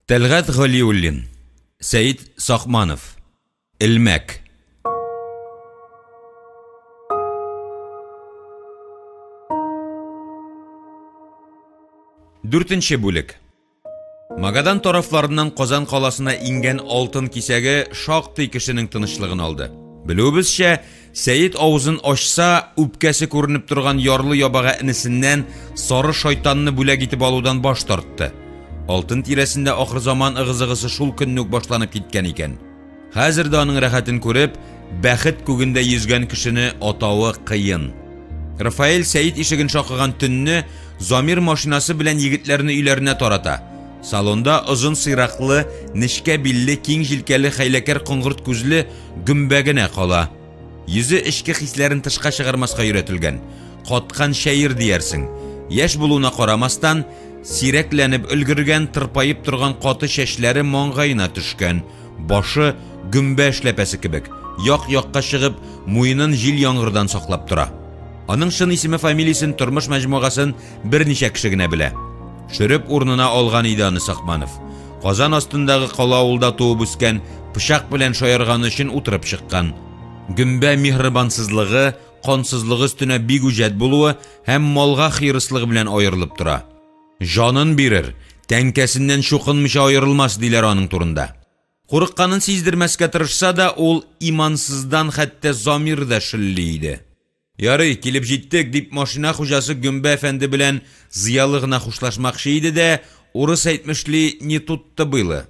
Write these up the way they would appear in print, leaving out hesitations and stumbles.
Тәлгать Галиуллин, Сәет Сакманов. Элмәк. Дүртенче бүлек. Магадан тарафларыннан Казан каласына иңгән алтын кисәге шактый кешенең тынычлыгын алды. Белүебезчә, Сәет авызын ачса, үпкәсе күренеп торган ярлы ябага энесеннән сары шайтанны бүләк итеп алудан баш тартты. Алтын тирәсендә ахырзаман ыгы-зыгысы шул көнне үк башланып киткән икән. Хәзер дә аның рәхәтен күреп, бәхет күгендә йөзгән кешене атавы кыен. Рафаэль Сәет ишеген шакыган төнне Замир машинасы белән егетләрне өйләренә тарата. Салонда озын сыйраклы, нечкә билле, киң җилкәле хәйләкәр коңгырт күзле гөмбә генә кала. Йөзе эчке хисләрен тышка чыгармаска өйрәтелгән. Каткан чәер диярсең. Яшь булуына карамастан, сирәкләнеп өлгергән, тырпаеп торган каты чәчләре маңгаена төшкән, башы гөмбә эшләпәсе кебек, як-якка чыгып, муенын җил-яңгырдан саклап тора. Аның чын исеме-фамилиясен, тормыш мәҗмугасын берничә кеше генә белә. Шөреп урынына алган иде аны Сакманов. Казан астындагы кала-авылда туып үскән, пычак белән шаярганы өчен утырып чыккан. Гөмбә миһербансызлыгы, кансызлыгы өстенә бик үҗәт булуы һәм малга хирыслыгы белән аерылып тора. Җанын бирер, тәңкәсеннән чукынмыйча аерылмас, диләр аның турында. Курыкканын сиздермәскә тырышса да, ул имансыздан хәтта Замир да шөлли иде. Ярый, килеп җиттек, дип машина хуҗасы Гөмбә әфәнде белән зыялы гына хушлашмакчы иде дә, урыс әйтмешли, не тут-то было.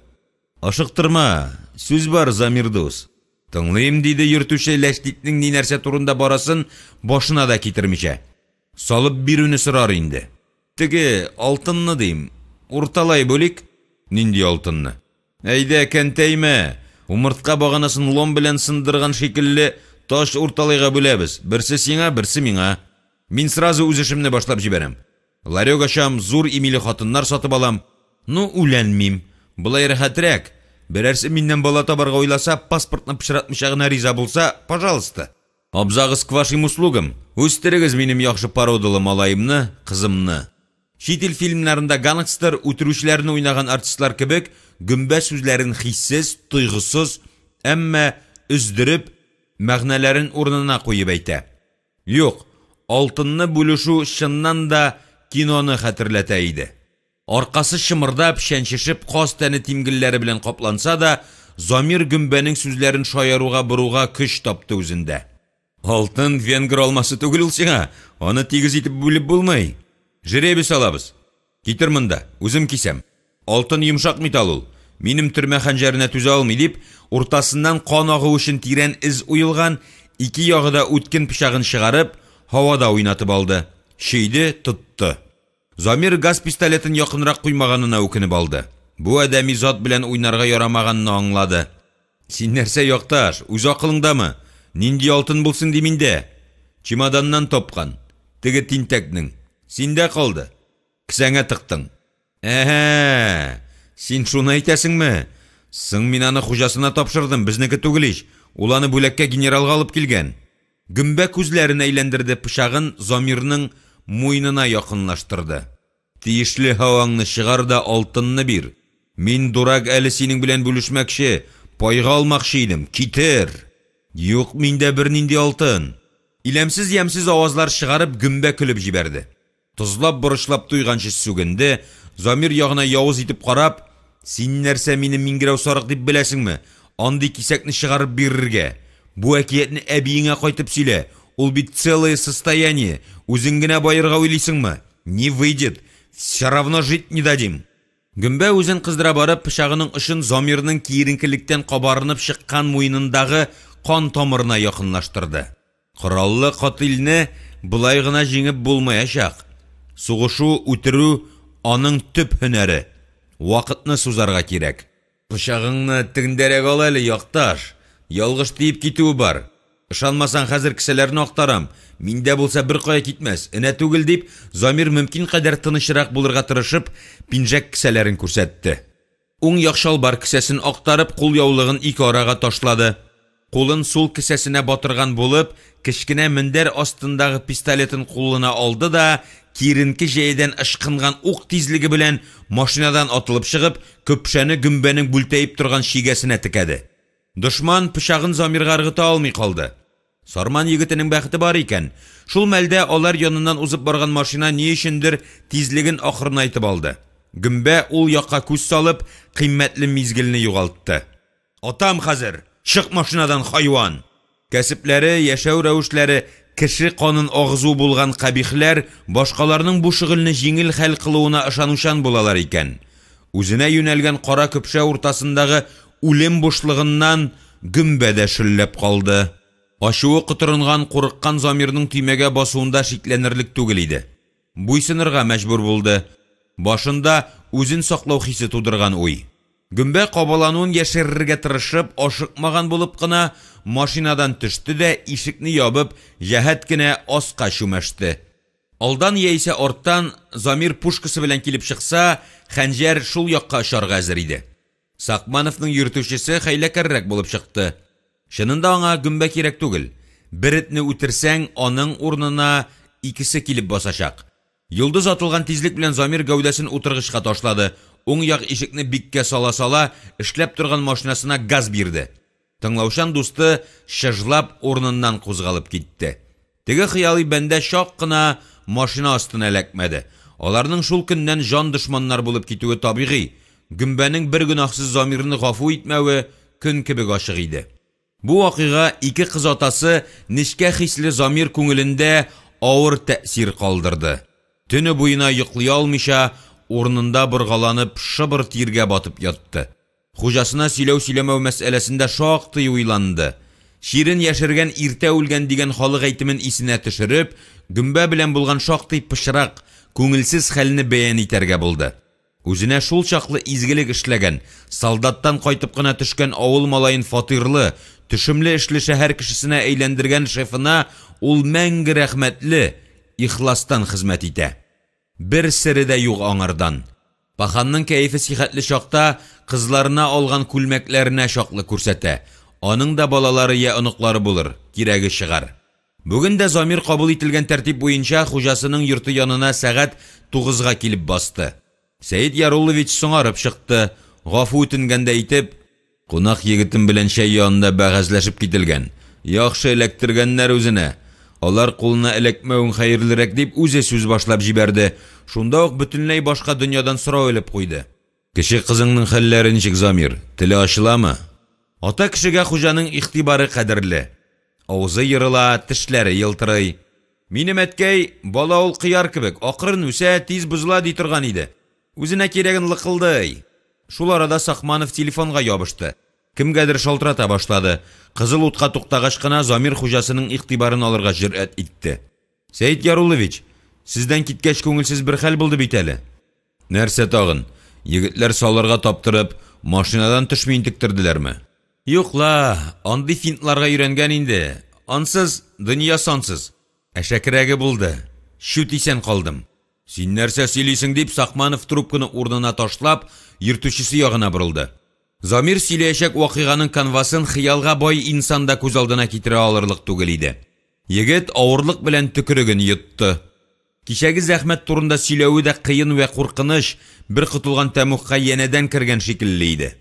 Ашыктырма, сүз бар, Замир дус. Тыңлыйм, диде йөртүче ләчтитнең ни-нәрсә турында барасын башына да китермичә. Салып бирүне сорар инде. Теге, алтынны дим. Урталай бүлик. Нинди алтынны? Әйдә, кәнтәймә! Умыртка баганасын лом белән сындырган шикелле, таш урталайга бүләбез. Берсе сиңа, берсе миңа. Мин сразу үз эшемне башлап җибәрәм. Ларек ачам, зур имиле хатыннар сатып алам. Ну, үләнмим. Болай рәхәтрәк. Берәрсе миннән бала табарга уйласа, паспортны пычратмыйча гына риза булса, пожалуйста. Абзагыз к вашим услугам. Үстерегез минем яхшы породалы малаемны, кызымны. Чит ил фильмнарында гангстер, үтерүчеләрне уйнаган артистлар кебек, гөмбә сүзләрен хиссез, тойгысыз, әмма өздереп, мәгънәләрен урынына куеп әйтә. Юк, алтынны бүлешү чыннан да киноны хәтерләтә иде. Аркасы чымырдап, чәнчешеп, каз тәне тимгелләре белән капланса да, Замир гөмбәнең сүзләрен шаяруга боруга көч тапты үзендә. Алтын венгр алмасы түгел ул сиңа, аны тигез итеп бүлеп булмый. Жеребий салабыз. Китер монда, үзем кисәм. Алтын йомшак металл ул, минем төрмә хәнҗәренә түзә алмый, дип, уртасыннан кан агу өчен тирән эз уелган, ике ягы да үткен пычагын чыгарып, һавада уйнатып алды. Чөйде, тотты. Замир газ пистолетын якынрак куймаганына үкенеп алды. Бу адәми зат белән уйнарга ярамаганны аңлады. Син нәрсә, якташ, үз акылыңдамы? Нинди алтын булсын ди миндә? Чемоданнан тапкан. Теге тинтәкнең. Синдә калды. Кесәңә тыктың. Әһә! Син шуны әйтәсеңме? Соң мин аны хуҗасына тапшырдым, безнеке түгел ич. Ул аны бүләккә генералга алып килгән. Гөмбә күзләрен әйләндерде, пычагын Замирның муенына якынлаштырды. Тиешле һаваңны чыгар да алтынны бир. Мин, дурак, әле синең белән бүлешмәкче, пайга алмакчы идем. Китер! Юк миндә бернинди алтын! Иләмсез-ямьсез авазлар чыгарып, гөмбә көлеп җибәрде. Тозлап-борычлап туйганчы сүгенде, Замир ягына явыз итеп карап, Син нәрсә мине миңгерәү сарык дип беләсеңме? Андый кисәкне чыгарып бирергә! Бу әкиятне әбиеңә кайтып сөйлә, ул бит целое состояние, үзең генә баерга уйлыйсыңмы? Не выйдет! Всё равно жить не дадим! Гөмбә үзен кыздыра барып, пычагының очын Замирның киеренкелектән кабарынып чыккан муенындагы кан тамырына якынлаштырды. Кораллы катыйльне болай гына җиңеп булмаячак. Сугышу, үтерү, аның төп һөнәре. Вакытны сузарга кирәк. Пычагыңны тегендәрәк ал әле, якташ. Ялгыш тиеп китүе бар. Ышанмасаң, хәзер кесәләрне актарам. Миндә булса беркая китмәс, энә түгел, дип, Замир мөмкин кадәр тынычрак булырга тырышып, пинжәк кесәләрен күрсәтте. Уң як чалбар кесәсен актарып, кулъяулыгын ике арага ташлады. Кулын сул кесәсенә батырган булып, кечкенә мендәр астындагы пистолетын кулына алды да, киеренке җәядән ычкынган ук тизлеге белән машинадан атылып чыгып, көпшәне гөмбәнең бүлтәеп торган чигәсенә текәде. Дошман пычагын Замирга ыргыта алмый калды. Сарман егетенең бәхете бар икән, шул мәлдә алар яныннан узып барган машина ни өчендер тизлеген акрынайтып алды. Гөмбә ул якка күз салып, кыйммәтле мизгелне югалтты. Атам хәзер! Чык машинадан, хайван! Кәсепләре, яшәү рәвешләре кеше канын агызу булган кабихләр башкаларның бу шөгыльне җиңел хәл кылуына ышанучан булалар икән. Үзенә юнәлгән кара көпшә уртасындагы үлем бушлыгыннан гөмбә дә шөлләп калды. Ачуы котырынган, курыккан Замирның төймәгә басуында шикләнерлек түгел иде. Буйсынырга мәҗбүр булды. Башында үзен саклау хисе тудырган уй. Гөмбә кабалануын яшерергә тырышып, ашыкмаган булып кына, машинадан төште дә, ишекне ябып, җәһәт кенә аска чүмәште. Алдан яисә арттан Замир пушкасы белән килеп чыкса, хәнҗәр шул якка очарга әзер иде. Сакмановның йөртүчесе хәйләкәррәк булып чыкты. Чынында аңа гөмбә кирәк түгел. Бер этне үтерсәң, аның урынына икесе килеп басачак. Йолдыз атылган тизлек белән Замир гәүдәсен утыргычка ташлады, уң як ишекне биккә сала-сала, эшләп торган машинасына газ бирде. Тыңлаучан дусты чыжлап урыныннан кузгалып китте. Теге хыялый бәндә чак кына машина астына эләкмәде. Аларның шул көннән җан дошманнар булып китүе табигый. Гөмбәнең бер гөнаһсыз Замирны гафу итмәве көн кебек ачык иде. Бу вакыйга ике кыз атасы нечкә хисле Замир күңелендә авыр тәэсир калдырды. Төне буена йоклый алмыйча, урынында боргаланып, шыбыр тиргә батып ятты. Хуҗасына сөйләү-сөйләмәү мәсьәләсендә шактый уйланды. Чирен яшергән иртә үлгән дигән халык әйтемен исенә төшереп, гөмбә белән булган шактый пычрак, күңелсез хәлне бәян итәргә булды. Үзенә шулчаклы изгелек эшләгән, солдаттан кайтып кына төшкән авыл малаен фатирлы, төшемле эшле шәһәр кешесенә әйләндергән шефына ул мәңге рәхмәтле, ихластан хезмәт итә. Бер сере дә юк аңардан. Паханның кәефе сихәтле чакта кызларына алган күлмәкләренә чаклы күрсәтә. Аның да балалары йә оныклары булыр, кирәге чыгар. Бүген дә Замир кабул ителгән тәртип буенча хуҗасының йорты янына сәгать тугызга килеп басты. Сәет Яруллович соңарып чыкты, гафу үтенгәндәй итеп, Кунак егетем белән чәй янында бәхәсләшеп кителгән. Яхшы эләктергәннәр үзенә. Алар кулына эләкмәвең хәерлерәк, дип үзе сүз башлап җибәрде. Шунда ук бөтенләй башка дөньядан сорау элеп куйды. Кече кызыңның хәлләре ничек, Замир? Теле ачыламы? Ата кешегә хуҗаның игътибары кадерле. Авызы ерыла, тешләре елтырый. Минем әткәй, бала ул кыяр кебек, акрын үсә, тиз бозыла, ди торган иде. Үзенә кирәген лыкылдый. Шул арада Сакманов телефонга ябышты. Кемгәдер шалтырата башлады. Кызыл утка туктагач кына Замир хуҗасының игътибарын алырга җөрьәт итте. Сәет Яруллович, сездән киткәч күңелсез бер хәл булды бит әле. Нәрсә тагын? Егетләр салырга таптырып, машинадан төшми интектерделәрме? Юк ла, андый финтларга өйрәнгән инде. Ансыз, дөнья сансыз. Әшәкерәге булды. Чүт исән калдым. Син нәрсә сөйлисең, дип Сакманов трубканы урынына ташлап, йөртүчесе ягына борылды. Замир сөйләячәк вакыйганың канвасын хыялга бай инсан да күз алдына китерә алырлык түгел иде. Егет авырлык белән төкереген йотты. Кичәге зәхмәт турында сөйләве дә кыен вә куркыныч, бер котылган тәмугка янәдән кергән шикелле иде.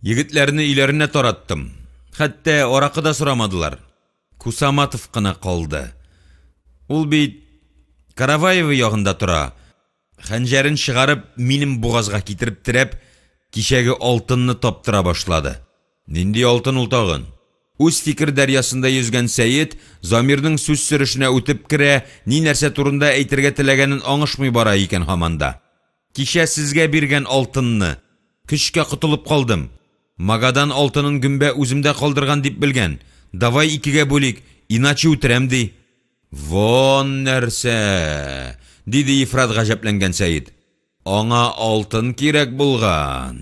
Егетләрне өйләренә тараттым. Хәтта аракы да сорамадылар. Кусаматов кына калды. Ул бит Караваева ягында тора. Хәнҗәрен чыгарып, минем бугазга китереп терәп, кичәге алтынны таптыра башлады. Нинди алтын ул тагын? Үз фикер дәрьясында йөзгән Сәет Замирның сүз сөрешенә үтеп керә, ни нәрсә турында әйтергә теләгәнен аңышмый бара икән һаман да. Кичә сезгә биргән алтынны. Көчкә котылып калдым. Магадан алтынын гөмбә үземдә калдырган дип белгән. Давай икегә бүлик, иначе үтерәм, ди. Вон нәрсә! Диде ифрат гаҗәпләнгән Сәет. Аңа алтын кирәк булган.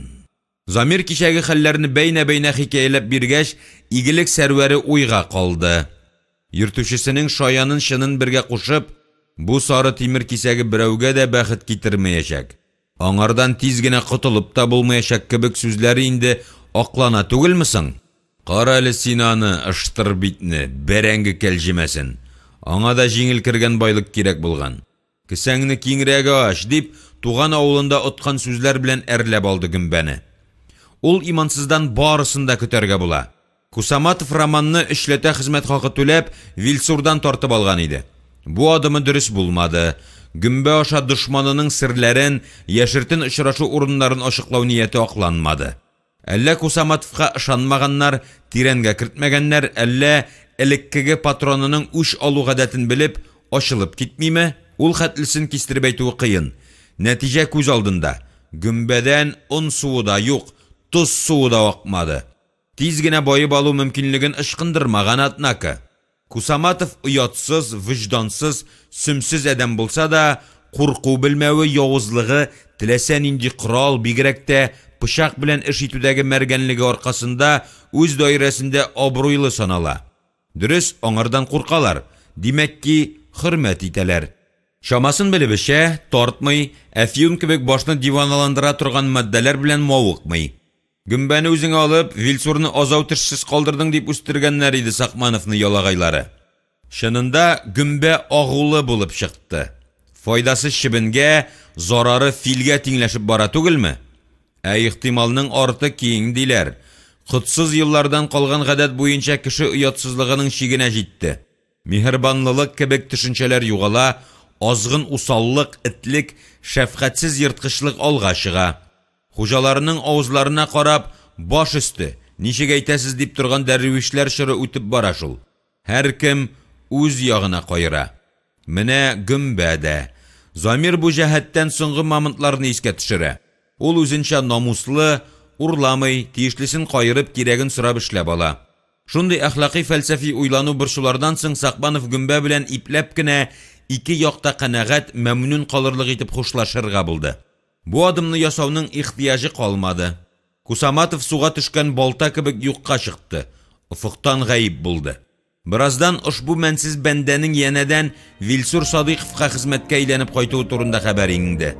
Замир кичәге хәлләрне бәйнә-бәйнә хикәяләп биргәч, игелек сәрвәре уйга калды. Йөртүчесенең шаянын-чынын бергә кушып, бу сары тимер кисәге берәүгә дә бәхет китермәячәк. Аңардан тиз генә котылып та булмаячак кебек сүзләре инде аклана түгелме соң? Кара әле син аны, ыштыр битне, бәрәңге кәлҗемәсен. Аңа да җиңел кергән байлык кирәк булган. Кесәңне киңрәк ач, дип, туган авылында откан сүзләр белән әрләп алды гөмбәне. Ул имансыздан барысын да көтәргә була. Кусаматов Романны өчләтә хезмәт хакы түләп, Вилсурдан тартып алган иде. Бу адымы дөрес булмады. Гөмбә аша дошманының серләрен, яшертен очрашу урыннарын ачыклау нияте акланмады. Әллә Кусаматовка ышанмаганнар, тирәнгә кертмәгәннәр, әллә элеккеге патронының үч алу гадәтен белеп, ачылып китмиме? Ул хәтлесен кистереп әйтүе кыен. Нәтиҗә күз алдында. Гөмбәдән он суы да юк, тоз суы да акмады. Тиз генә баеп алу мөмкинлеген ычкындырмаган, однако. Кусаматов оятсыз, вөҗдансыз, сөмсез адәм булса да, курку белмәве, явызлыгы, теләсә нинди корал, бигрәк тә пычак белән эш итүдәге мәргәнлеге аркасында үз даирәсендә абруйлы санала. Дөрес, аңардан куркалар, димәк ки, хөрмәт итәләр. Чамасын белеп эчә, тартмый, әфьюн кебек башны диваналандыра торган матдәләр белән мавыкмый. Гөмбәне үзеңә алып, Вилсурны азау тешсез калдырдың дип үстергәннәр иде Сакмановны ялагайлары. Чынында гөмбә агулы булып чыкты. Файдасы чебенгә, зарары филгә тиңләшеп бара түгелме? Ә ихтималның арты киң, диләр. Котсыз еллардан калган гадәт буенча кеше оятсызлыгының чигенә җитте. Миһербанлылык кебек төшенчәләр югала, азгын усаллык, этлек, шәфкатьсез ерткычлык алга чыга. Хуҗаларының авызларына карап, баш өсте, ничек әйтәсез дип торган дәрвишләр чоры үтеп бара шул. Һәркем үз ягына каера. Менә гөмбә дә. Замир бу җәһәттән соңгы мамонтларны искә төшерә. Ул үзенчә намуслы, урламый, тиешлесен каерып, кирәген сорап эшләп ала. Шундый әхлакый-фәлсәфи уйлану-борчулардан соң Сакманов гөмбә белән ипләп кенә ике як та канәгать, мәмнүн калырлык итеп хушлашырга булды. Бу адымны ясауның ихтыяҗы калмады. Кусаматов суга төшкән балта кебек юкка чыкты, офыктан гаип булды. Бераздан ошбу мәнсез бәндәнең янәдән Вилсур Садыйковка хезмәткә әйләнеп кайтуы турында хәбәр иңде.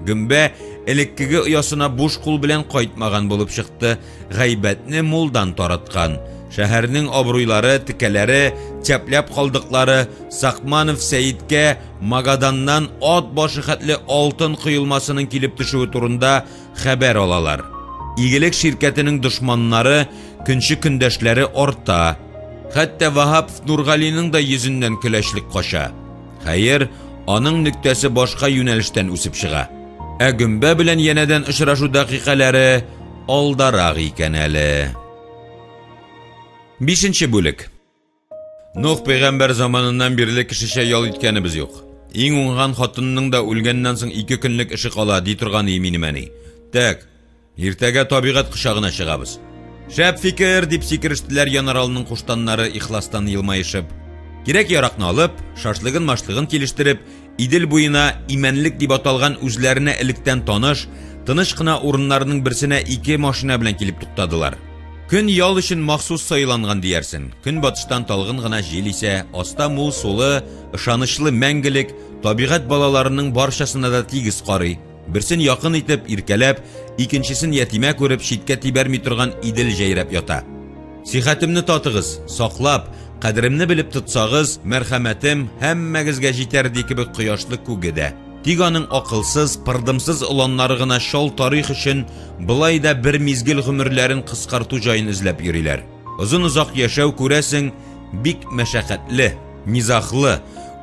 Гөмбә элеккеге оясына буш кул белән кайтмаган булып чыкты, гайбәтне мулдан тараткан. Шәһәрнең абруйлары, текәләре, тяп-ляп калдыклары Сакманов Сәеткә Магаданнан ат башы хәтле алтын коелмасының килеп төшүе турында хәбәр алалар. Игелек ширкәтенең дошманнары, көнче көндәшләре арта. Хәтта Ваһапов Нургалиның да йөзеннән көләчлек кача. Хәер, аның нөктәсе башка юнәлештән үсеп чыга. Ә гөмбә белән янәдән очрашу дәкыйкаләре алдарак икән әле. Бишенче бүлек. Нух пәйгамбәр заманыннан бирле кешечә ял иткәнебез юк. Иң уңган хатынның да үлгәннән соң ике көнлек эше кала, ди торган и минем әни. Тәк, иртәгә табигать кочагына чыгабыз. Шәп фикер, дип сикерештеләр Янаралның куштаннары ихластан елмаешып. Кирәк-яракны алып, шашлыгын-машлыгын килештереп, Идел буена Имәнлек дип аталган үзләренә электән таныш, тыныч кына урыннарының берсенә ике машина белән килеп туктадылар. Көн ял өчен махсус сайланган диярсең. Көнбатыштан талгын гына җил исә, аста мул сулы, ышанычлы мәңгелек, табигать балаларының барчасына да тигез карый. Берсен якын итеп, иркәләп, икенчесен ятимә күреп, читкә тибәрми торган Идел җәйрәп ята. Сихәтемне татыгыз, саклап, кадеремне белеп тотсагыз, мәрхәмәтем һәммәгезгә җитәр, ди кебек кояшлы күге дә. Тик аның акылсыз, пырдымсыз оланнары гына чал тарих өчен болай да бер мизгел гомерләрен кыскарту җаен эзләп йөриләр. Озын-озак яшәү, күрәсең, бик мәшәкатьле, низаглы,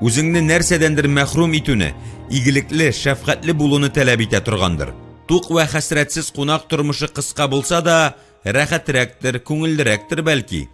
үзеңне нәрсәдәндер мәхрүм итүне, игелекле, шәфкатьле булуны таләп итә торгандыр. Тук вә хәсрәтсез кунак тормышы кыска булса да, рәхәтрәктер, күңеллерәктер бәлки.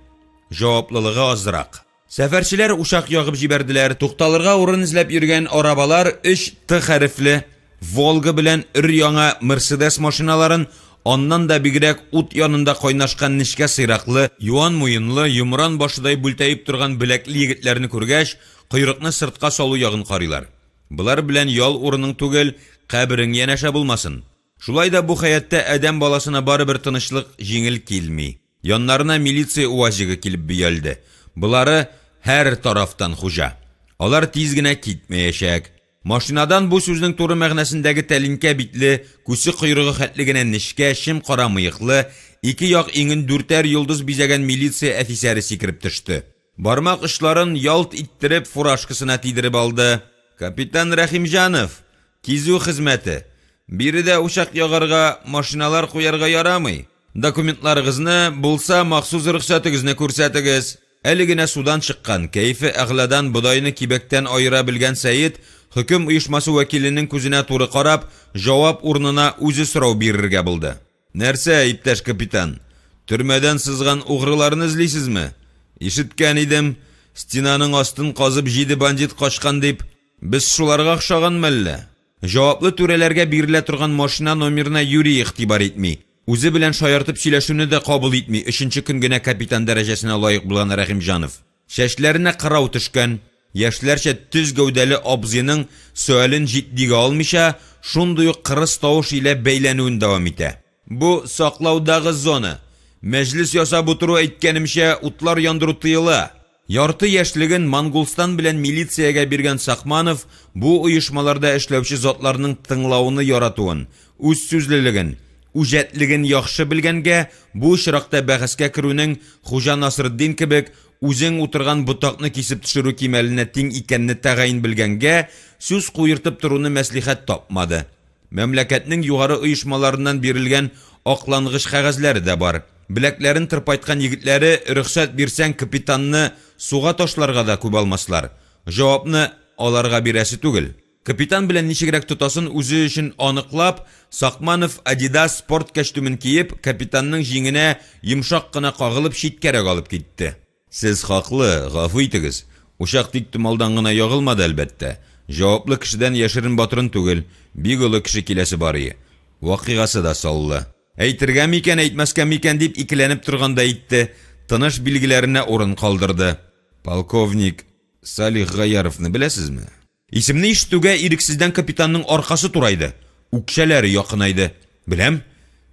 Җаваплылыгы азрак. Сәфәрчеләр учак ягып җибәрделәр, тукталырга урын эзләп йөргән арабалар өч Т хәрефле Волга белән өр-яңа Мерседес машиналарын, аннан да бигрәк ут янында кайнашкан нечкә сыйраклы, юан муенлы, йомран башыдай бүлтәеп торган беләкле егетләрне күргәч, койрыкны сыртка салу ягын карыйлар. Болар белән ял урының түгел, каберең янәшә булмасын. Шулай да бу хәятта адәм баласына барыбер тынычлык җиңел килми. Яннарына милиция УАЗигы килеп бөялде. Болары һәр тарафтан хуҗа. Алар тиз генә китмәячәк. Машинадан бу сүзнең туры мәгънәсендәге тәлинкә битле, күсе койрыгы хәтле генә нечкә, чем-кара мыеклы, ике як иңен дүртәр йолдыз бизәгән милиция әфисәре сикереп төште. Бармак очларын ялт иттереп фуражкасына тидереп алды. Капитан Рәхимҗанов! Кизү хезмәте! Биредә учак ягарга, машиналар куярга ярамый. Документларыгызны, булса, махсус рөхсәтегезне күрсәтегез. Әле генә судан чыккан, кәефе әгъладан бодайны кибәктән аера белгән Сәет, хөкем оешмасы вәкиленең күзенә туры карап, җавап урынына үзе сорау бирергә булды. Нәрсә, иптәш капитан, төрмәдән сызган угрыларны эзлисезме? Ишеткән идем, стенаның астын казып җиде бандит качкан дип. Без шуларга охшаган мәллә? Җаваплы түрәләргә бирелә торган машина номерына юри игътибар итми, үзе белән шаяртып сөйләшүне дә кабул итми өченче көн генә капитан дәрәҗәсенә лаек булган Рәхимҗанов. Чәчләренә кырау төшкән, яшьләрчә төз гәүдәле абзыйның сөален җитдигә алмыйча, шундый ук кырыс тавыш илә бәйләнүен дәвам итә. Бу, саклаудагы зона. Мәҗлес ясап утыру, әйткәнемчә, утлар яндыру тыела. Ярты яшьлеген Монголстан белән милициягә биргән Сакманов бу оешмаларда эшләүче затларның тыңлауны яратуын, үзсүзлелеген, үҗәтлеген яхшы белгәнгә, бу очракта бәхәскә керүнең Хуҗа Насретдин кебек үзең утырган ботакны кисеп төшерү кимәленә тиң икәнне тәгаен белгәнгә, сүз куертып торуны мәслихәт тапмады. Мәмләкәтнең югары оешмаларыннан бирелгән аклангыч кәгазьләре дә бар. Беләкләрен тырпайткан егетләре, рөхсәт бирсәң, капитанны суга ташларга да күп алмаслар. Җавапны аларга бирәсе түгел. Капитан белән ничегрәк тотасын үзе өчен аныклап, Сакманов Адидас спорт кәчтүмен киеп, капитанның җиңенә йомшак кына кагылып читкәрәк алып китте. Сез хаклы, гафу итегез. Учак тик томалдан гына ягылмады, әлбәттә. Җаваплы кешедән яшерен-батырын түгел, бик олы кеше киләсе бар ие. Вакыйгасы да саллы. Әйтергә микән, әйтмәскә микән дип икеләнеп торгандай итте, тыныш билгеләренә урын калдырды. Полковник Салих Гаяровны беләсезме? Исемне ишетүгә ирексездән капитанның аркасы турайды, үкчәләре якынайды. Беләм.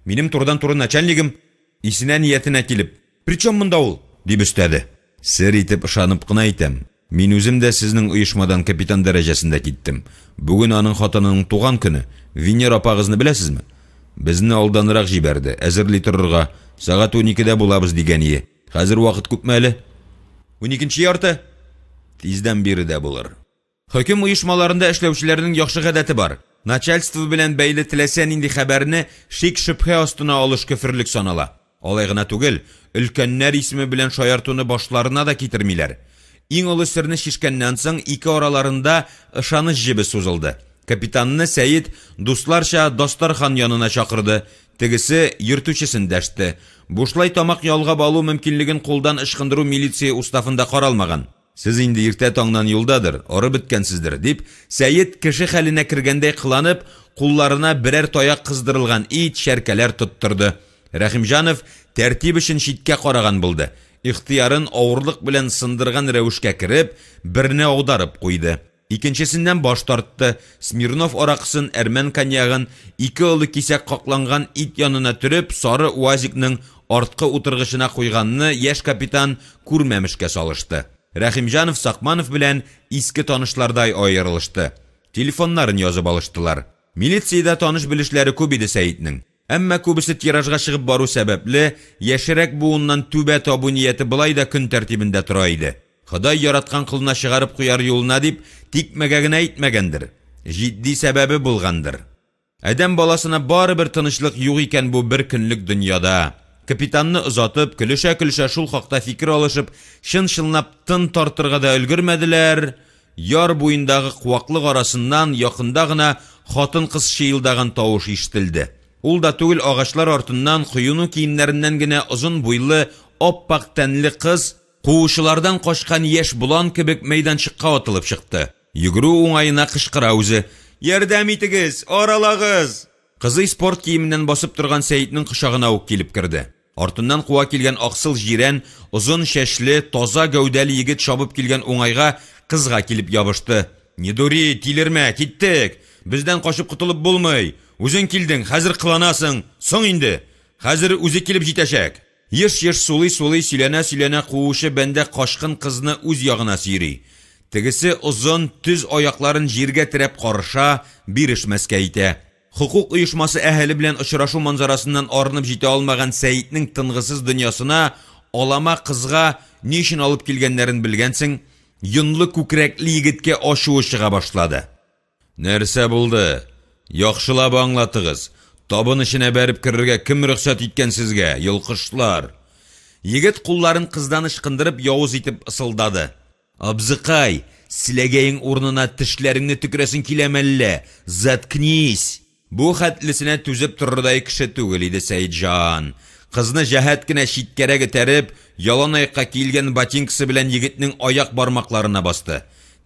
Минем турыдан-туры начальнигым. Исенә ниятенә килеп, Причем монда ул? дип өстәде. Сер итеп ышанып кына әйтәм. Мин үзем дә сезнең оешмадан капитан дәрәҗәсендә киттем. Бүген аның хатынының туган көне. Венера апагызны беләсезме? Безне алданрак җибәрде, әзерли торырга. Сәгать уникедә булабыз дигән ие. Хәзер вакыт күпме әле? Уникенче ярты. Тиздән биредә булыр. Хөкем оешмаларында эшләүчеләрнең яхшы гадәте бар. Начальство белән бәйле теләсә нинди хәбәрне шик-шөбһә астына алыш көферлек санала. Алай гына түгел, өлкәннәр исеме белән шаяртуны башларына да китермиләр. Иң олы серне чишкәннән соң, ике араларында ышаныч җебе сузылды. Капитанны Сәет дусларча дастархан янына чакырды, тегесе йөртүчесен дәште. Бушлай тамак ялгап алу мөмкинлеген кулдан ычкындыру милиция уставында каралмаган. Сез инде иртә таңнан юлдадыр, арып беткәнсездер, дип, Сәет, кеше хәленә кергәндәй кыланып, кулларына берәр таяк кыздырылган ит, чәркәләр тоттырды. Рәхимҗанов тәртип өчен читкә караган булды, ихтыярын авырлык белән сындырган рәвешкә кереп, берне аударып куйды. Икенчесеннән баш тартты, Смирнов аракысын, әрмән коньягын, ике олы кисәк какланган ит янына төреп, сары УАЗикның арткы утыргычына куйганны яшь капитан күрмәмешкә салышты. Рәхимҗанов Сакманов белән иске танышлардай аерылышты. Телефоннарын язып алыштылар. Милициядә таныш-белешләре күп иде Сәетнең. Әмма күбесе тиражга чыгып бару сәбәпле, яшьрәк буыннан түбә табу нияте болай да көн тәртибендә тора иде. Ходай яраткан колына чыгарып куяр юлына дип, тикмәгә генә әйтмәгәндер. Җитди сәбәбе булгандыр. Адәм баласына барыбер тынычлык юк икән бу бер көнлек дөньяда. Капитанны озатып, көлешә-көлешә шул хакта фикер алышып, чын-чынлап тын тартырга да өлгермәделәр, яр буендагы куаклык арасыннан якында гына хатын-кыз чыелдаган тавыш ишетелде. Ул да түгел, агачлар артыннан, коену киемнәреннән генә озын буйлы, ап-ак тәнле кыз, куучылардан качкан яшь болан кебек мәйданчыкка атылып чыкты. Йөгерү уңаена кычкыра үзе, Ярдәм итегез! Аралагыз! Кызый спорт киеменнән басып торган Сәетнең кочагына ук килеп керде. Артыннан куа килгән аксыл җирән, озын чәчле, таза гәүдәле егет чабып килгән уңайга кызга килеп ябышты. Не дури, тилермә, киттек! Бездән качып котылып булмый! Үзең килдең, хәзер кыланасың! Соң инде! Хәзер үзе килеп җитәчәк! Еш-еш сулый-сулый, сөйләнә-сөйләнә куучы бәндә качкын кызны үз ягына сөйри. Тегесе озын, төз аякларын җиргә терәп карыша, бирешмәскә итә. Хокук оешмасы әһеле белән очрашу манзарасыннан арынып җитә алмаган Сәетнең тынгысыз дөньясына алама кызга ни өчен алып килгәннәрен белгәнсең. Йонлы күкрәкле егеткә ачуы чыга башлады. Нәрсә булды? Яхшылап аңлатыгыз. Табын эченә бәреп керергә кем рөхсәт иткән сезгә, йолкышлар? Егет кулларын кыздан ычкындырып явыз итеп ысылдады. Абзыкай, селәгәең урынына тешләреңне төкерәсең киләме әллә? Заткнись! Бу хәтлесенә түзеп торырдай кеше түгел иде Сәетҗан. Кызны җәһәт кенә читкәрәк этәреп, яланаякка киелгән ботинкасы белән егетнең аяк бармакларына басты.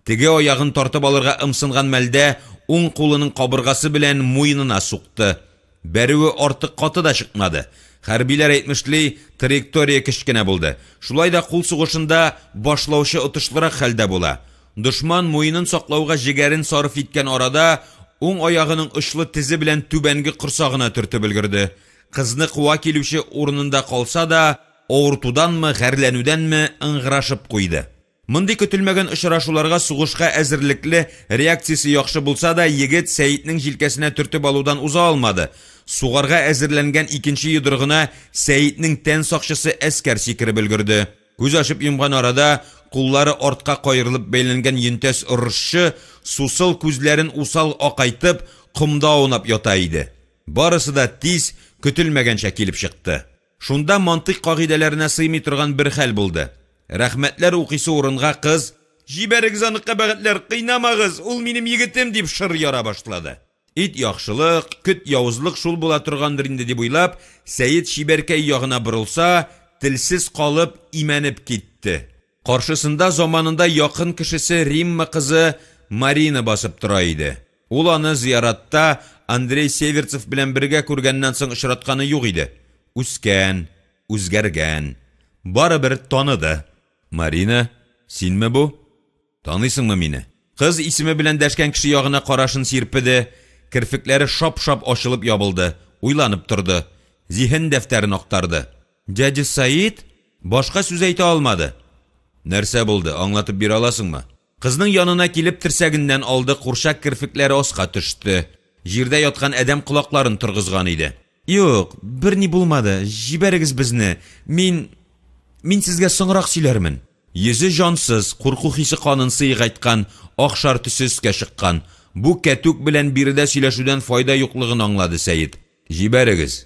Теге аягын тартып алырга ымсынган мәлдә уң кулының кабыргасы белән муенына сукты. Бәрүе артык каты да чыкмады. Хәрбиләр әйтмешли, траектория кечкенә булды. Шулай да кул сугышында башлаучы отышлырак хәлдә була. Дошман муенын саклауга җегәрен сарыф иткән арада, уң аягының очлы тезе белән түбәнге корсагына төртеп өлгерде. Кызны куа килүче урынында калса да, авыртуданмы, гарьләнүдәнме ыңгырашып куйды. Мондый көтелмәгән очрашуларга сугышка әзерлекле, реакциясе яхшы булса да, егет Сәетнең җилкәсенә төртеп алудан уза алмады. Сугарга әзерләнгән икенче йодрыгына Сәетнең тән сакчысы Әскәр сикереп өлгерде. Күз ачып йомган арада куллары артка каерылып бәйләнгән йөнтәс орышчы, сусыл күзләрен усал акайтып, комда аунап ята иде. Барысы да тиз, көтелмәгәнчә килеп чыкты. Шунда мантыйк кагыйдәләренә сыймый торган бер хәл булды. Рәхмәтләр укыйсы урынга кыз, Җибәрегез аны, кабахәтләр, кыйнамагыз, ул минем егетем, дип шыр яра башлады. Ит яхшылык, көт явызлык шул була торгандыр инде дип уйлап, Сәет чибәркәй ягына борылса, телсез калып, имәнеп китте. Каршысында заманында якын кешесе Римма кызы Марина басып тора иде. Ул аны зыяратта Андрей Северцев белән бергә күргәннән соң очратканы юк иде. Үскән, үзгәргән. Барыбер таныды. Марина, синме бу? Таныйсыңмы мине? Кыз исеме белән дәшкән кеше ягына карашын сирпеде, керфекләре шап-шап ачылып ябылды, уйланып торды. Зиһен дәфтәрен актарды. Дядя Саид? Башка сүз әйтә алмады. Нәрсә булды, аңлатып бирә аласыңмы? Кызның янына килеп терсәгеннән алды, курчак керфекләре аска төште. Җирдә яткан адәм колакларын торгызган иде. Юк, берни булмады, җибәрегез безне, мин. Мин сезгә соңрак сөйләрмен. Йөзе җансыз, курку хисе канын сыегайткан, ак шар төсе өскә чыккан. Бу кәтүк белән биредә сөйләшүдән файда юклыгын аңлады Сәет. Җибәрегез.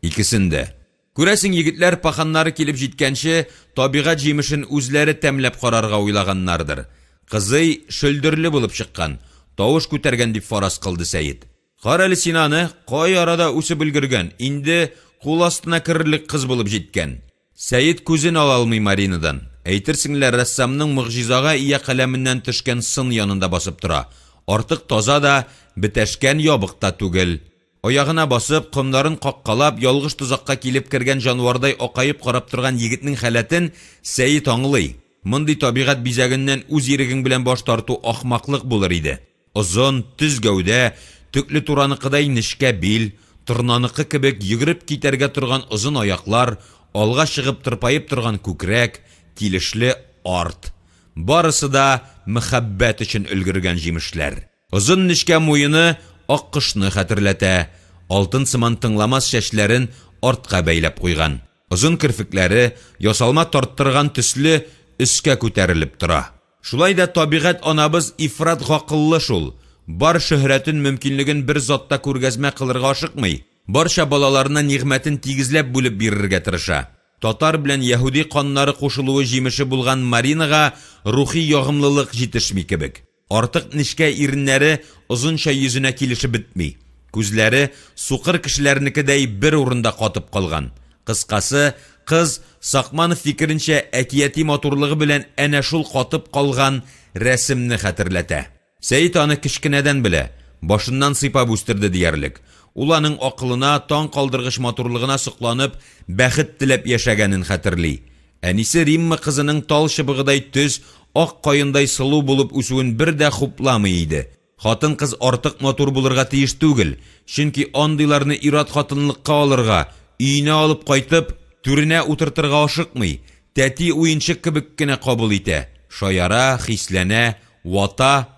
Икесен дә. Күрәсең, егетләр паханнары килеп җиткәнче, табигать җимешен үзләре тәмләп карарга уйлаганнардыр. Кызый шөлдерле булып чыккан, тавыш күтәргән дип фараз кылды Сәет. Карале син аны, кай арада үсеп өлгергән, инде кул астына керерлек кыз булып җиткән. Сәет күзен ала алмый Маринадан. Әйтерсең лә рәссамның могҗизага ия каләменнән төшкән сын янында басып тора. Артык таза да, бетәшкән ябык та түгел. Аягына басып, комнарын каккалап, ялгыш тозакка килеп кергән җанвардай акаеп карап торган егетнең халәтен Сәет аңлый. Мондый табигать бизәгеннән үз ирегең белән баш тарту ахмаклык булыр иде. Озын, төз гәүдә, төкле тураныкыдай нечкә бил, торнаныкы кебек йөгереп китәргә торган озын аяклар, алга чыгып тырпаеп торган күкрәк, килешле арт. Барысы да мәхәббәт өчен өлгергән җимешләр. Озын нечкә муены аккошны хәтерләтә, алтын сыман тыңламас чәчләрен артка бәйләп куйган. Озын керфекләре, ясалма тарттырган төсле, өскә күтәрелеп тора. Шулай да табигать анабыз ифрат гакыллы шул, бар шөһрәтен, мөмкинлеген бер затта күргәзмә кылырга ашыкмый, барча балаларына нигъмәтен тигезләп бүлеп бирергә тырыша. Татар белән яһүди каннары кушылуы җимеше булган Маринага рухи ягымлылык җитешми кебек. Артык нечкә иреннәре озынча йөзенә килешеп бетми. Күзләре сукыр кешеләрнекедәй бер урында катып калган. Кыскасы, кыз, Сакманов фикеренчә, әкияти матурлыгы белән әнә шул катып калган рәсемне хәтерләтә. Сәет аны кечкенәдән белә, башыннан сыйпап үстерде диярлек. Ул аның акылына, таң калдыргыч матурлыгына сокланып, бәхет теләп яшәгәнен хәтерли. Әнисе Римма кызының тал чыбыгыдай төз, ак каендай сылу булып үсүен бер дә хупламый иде. Хатын-кыз артык матур булырга тиеш түгел, чөнки андыйларны ир-ат хатынлыкка алырга, өенә алып кайтып, түренә утыртырга ашыкмый, тәти уенчык кебек кенә кабул итә, шаяра, хисләнә, вата,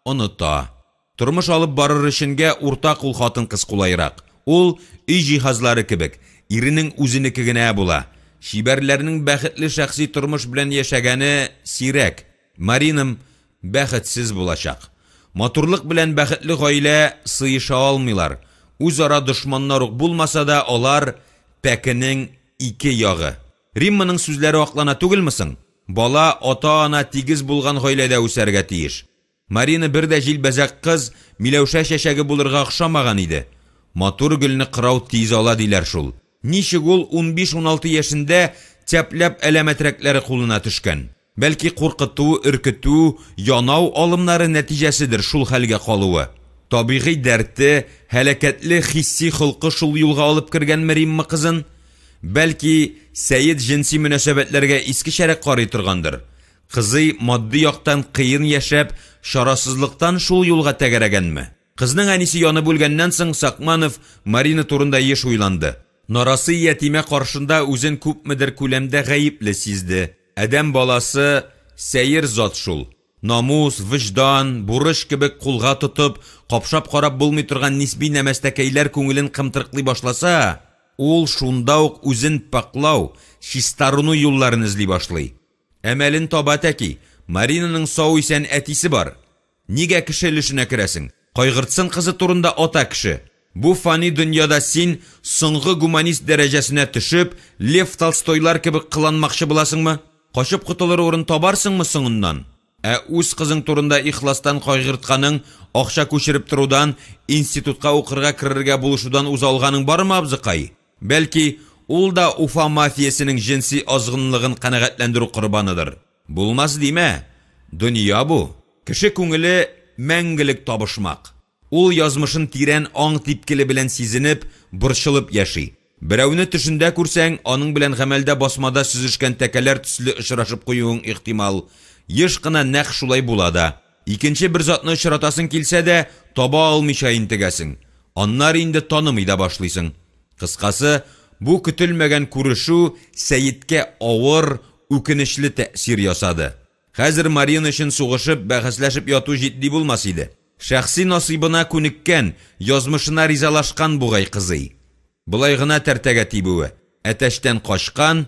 оныта. Тормыш алып барыр өченгә урта кул хатын-кыз кулайрак. Ул, өй җиһазлары кебек, иренең үзенеке генә була. Чибәрләрнең бәхетле шәхси тормыш белән яшәгәне сирәк. Маринам бәхетсез булачак. Матурлык белән бәхетле гаилә сыеша алмыйлар. Үзара дошманнар ук булмаса да, алар пәкенең ике ягы. Римманың сүзләре аклана түгелме соң? Бала ата-ана тигез булган гаиләдә үсәргә тиеш. Марина бер дә җилбәзәк кыз, миләүшә чәчәге булырга охшамаган иде. Матур гөлне кырау тиз ала диләр шул. Ничек ул унбиш-уналты яшендә тяп-ляп әләмәтрәкләре кулына төшкән? Бәлки куркыту, өркетү, янау алымнары нәтиҗәседер шул хәлгә калуы? Табигый дәрте, һәлакәтле хисси холкы шул юлга алып кергәнме Римма кызын? Бәлки, Сәет җенси мөнәсәбәтләргә искечәрәк карый торгандыр? Кызый матди яктан кыен яшәп, чарасызлыктан шул юлга тәгәрәгәнме? Кызның әнисе янып үлгәннән соң Сакманов Марина турында еш уйланды. Нарасый ятимә каршында үзен күпмедер күләмдә гаепле сизде. Адәм баласы сәер зат шул. Намус, вөҗдан, бурыч кебек кулга тотып, капшап карап булмый торган нисби нәмәстәкәйләр күңелен кымтырыклый башласа, ул шунда ук үзен пакьлау, чистарыну юлларын эзли башлый. Әмәлен таба тәки, Маринаның сау-исән әтисе бар. Нигә кеше өлешенә керәсең? Кайгыртсын кызы турында ата кеше. Бу фани дөньяда син, соңгы гуманист дәрәҗәсенә төшеп, Лев Толстойлар кебек кыланмакчы буласыңмы? Качып котылыр урын табарсыңмы соңыннан? Ә үз кызың турында ихластан кайгыртканың, акча күчереп торудан, институтка укырга керергә булышудан уза алганың бармы, абзыкай? Бәлки, ул да Уфа мафиясенең җенси азгынлыгын канәгатьләндерү корбаныдыр? Булмас димә! Дөнья бу! Кеше күңеле, мәңгелек табышмак. Ул язмышын тирән аң типкеле белән сизенеп, борчылып яши. Берәүне төшендә күрсәң, аның белән гамәлдә басмада сөзешкән тәкәләр төсле очрашып куюың ихтимал. Еш кына нәкъ шулай була да. Икенче бер затны очратасың килсә дә, таба алмыйча интегәсең. Аннары инде танымый да башлыйсың. Кыскасы, бу көтелмәгән күрешү Сәеткә авыр, үкенечле тәэсир ясады. Хәзер Марина өчен сугышып, бәхәсләшеп яту җитди булмас иде. Шәхси насыйбына күнеккән, язмышына ризалашкан бугай кызый. Болай гына тәртәгә тибүе, әтәчтән качкан,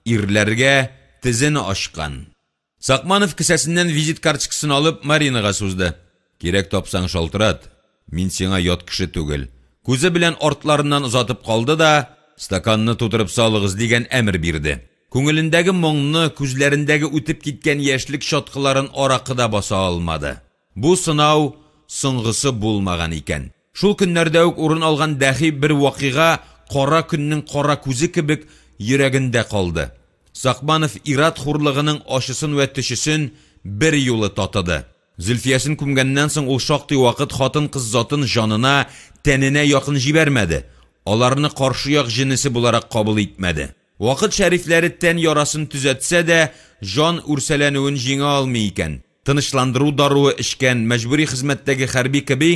ирләргә тезен ачкан. Сакманов кесәсеннән визит карточкасын алып, Маринага сузды. Кирәк тапсаң шалтырат, мин сиңа ят кеше түгел. Күзе белән артларыннан озатып калды да, стаканны тутырып салыгыз, дигән әмер бирде. Күңелендәге моңны, күзләрендәге үтеп киткән яшьлек чаткыларын аракы да баса алмады. Бу сынау соңгысы булмаган икән. Шул көннәрдә үк урын алган дәхи бер вакыйга кара көннең кара күзе кебек йөрәгендә калды. Сакманов ир-ат хурлыгының ачысын вә төчесен берьюлы татыды. Зөлфиясен күмгәннән соң ул шактый вакыт хатын-кыз затын җанына, тәненә якын җибәрмәде, аларны каршы як җенесе буларак кабул итмәде. Вакыт шәрифләре тән ярасын төзәтсә дә, җан үрсәләнүен җиңә алмый икән. Тынычландыру даруы эчкән, мәҗбүри хезмәттәге хәрби кеби,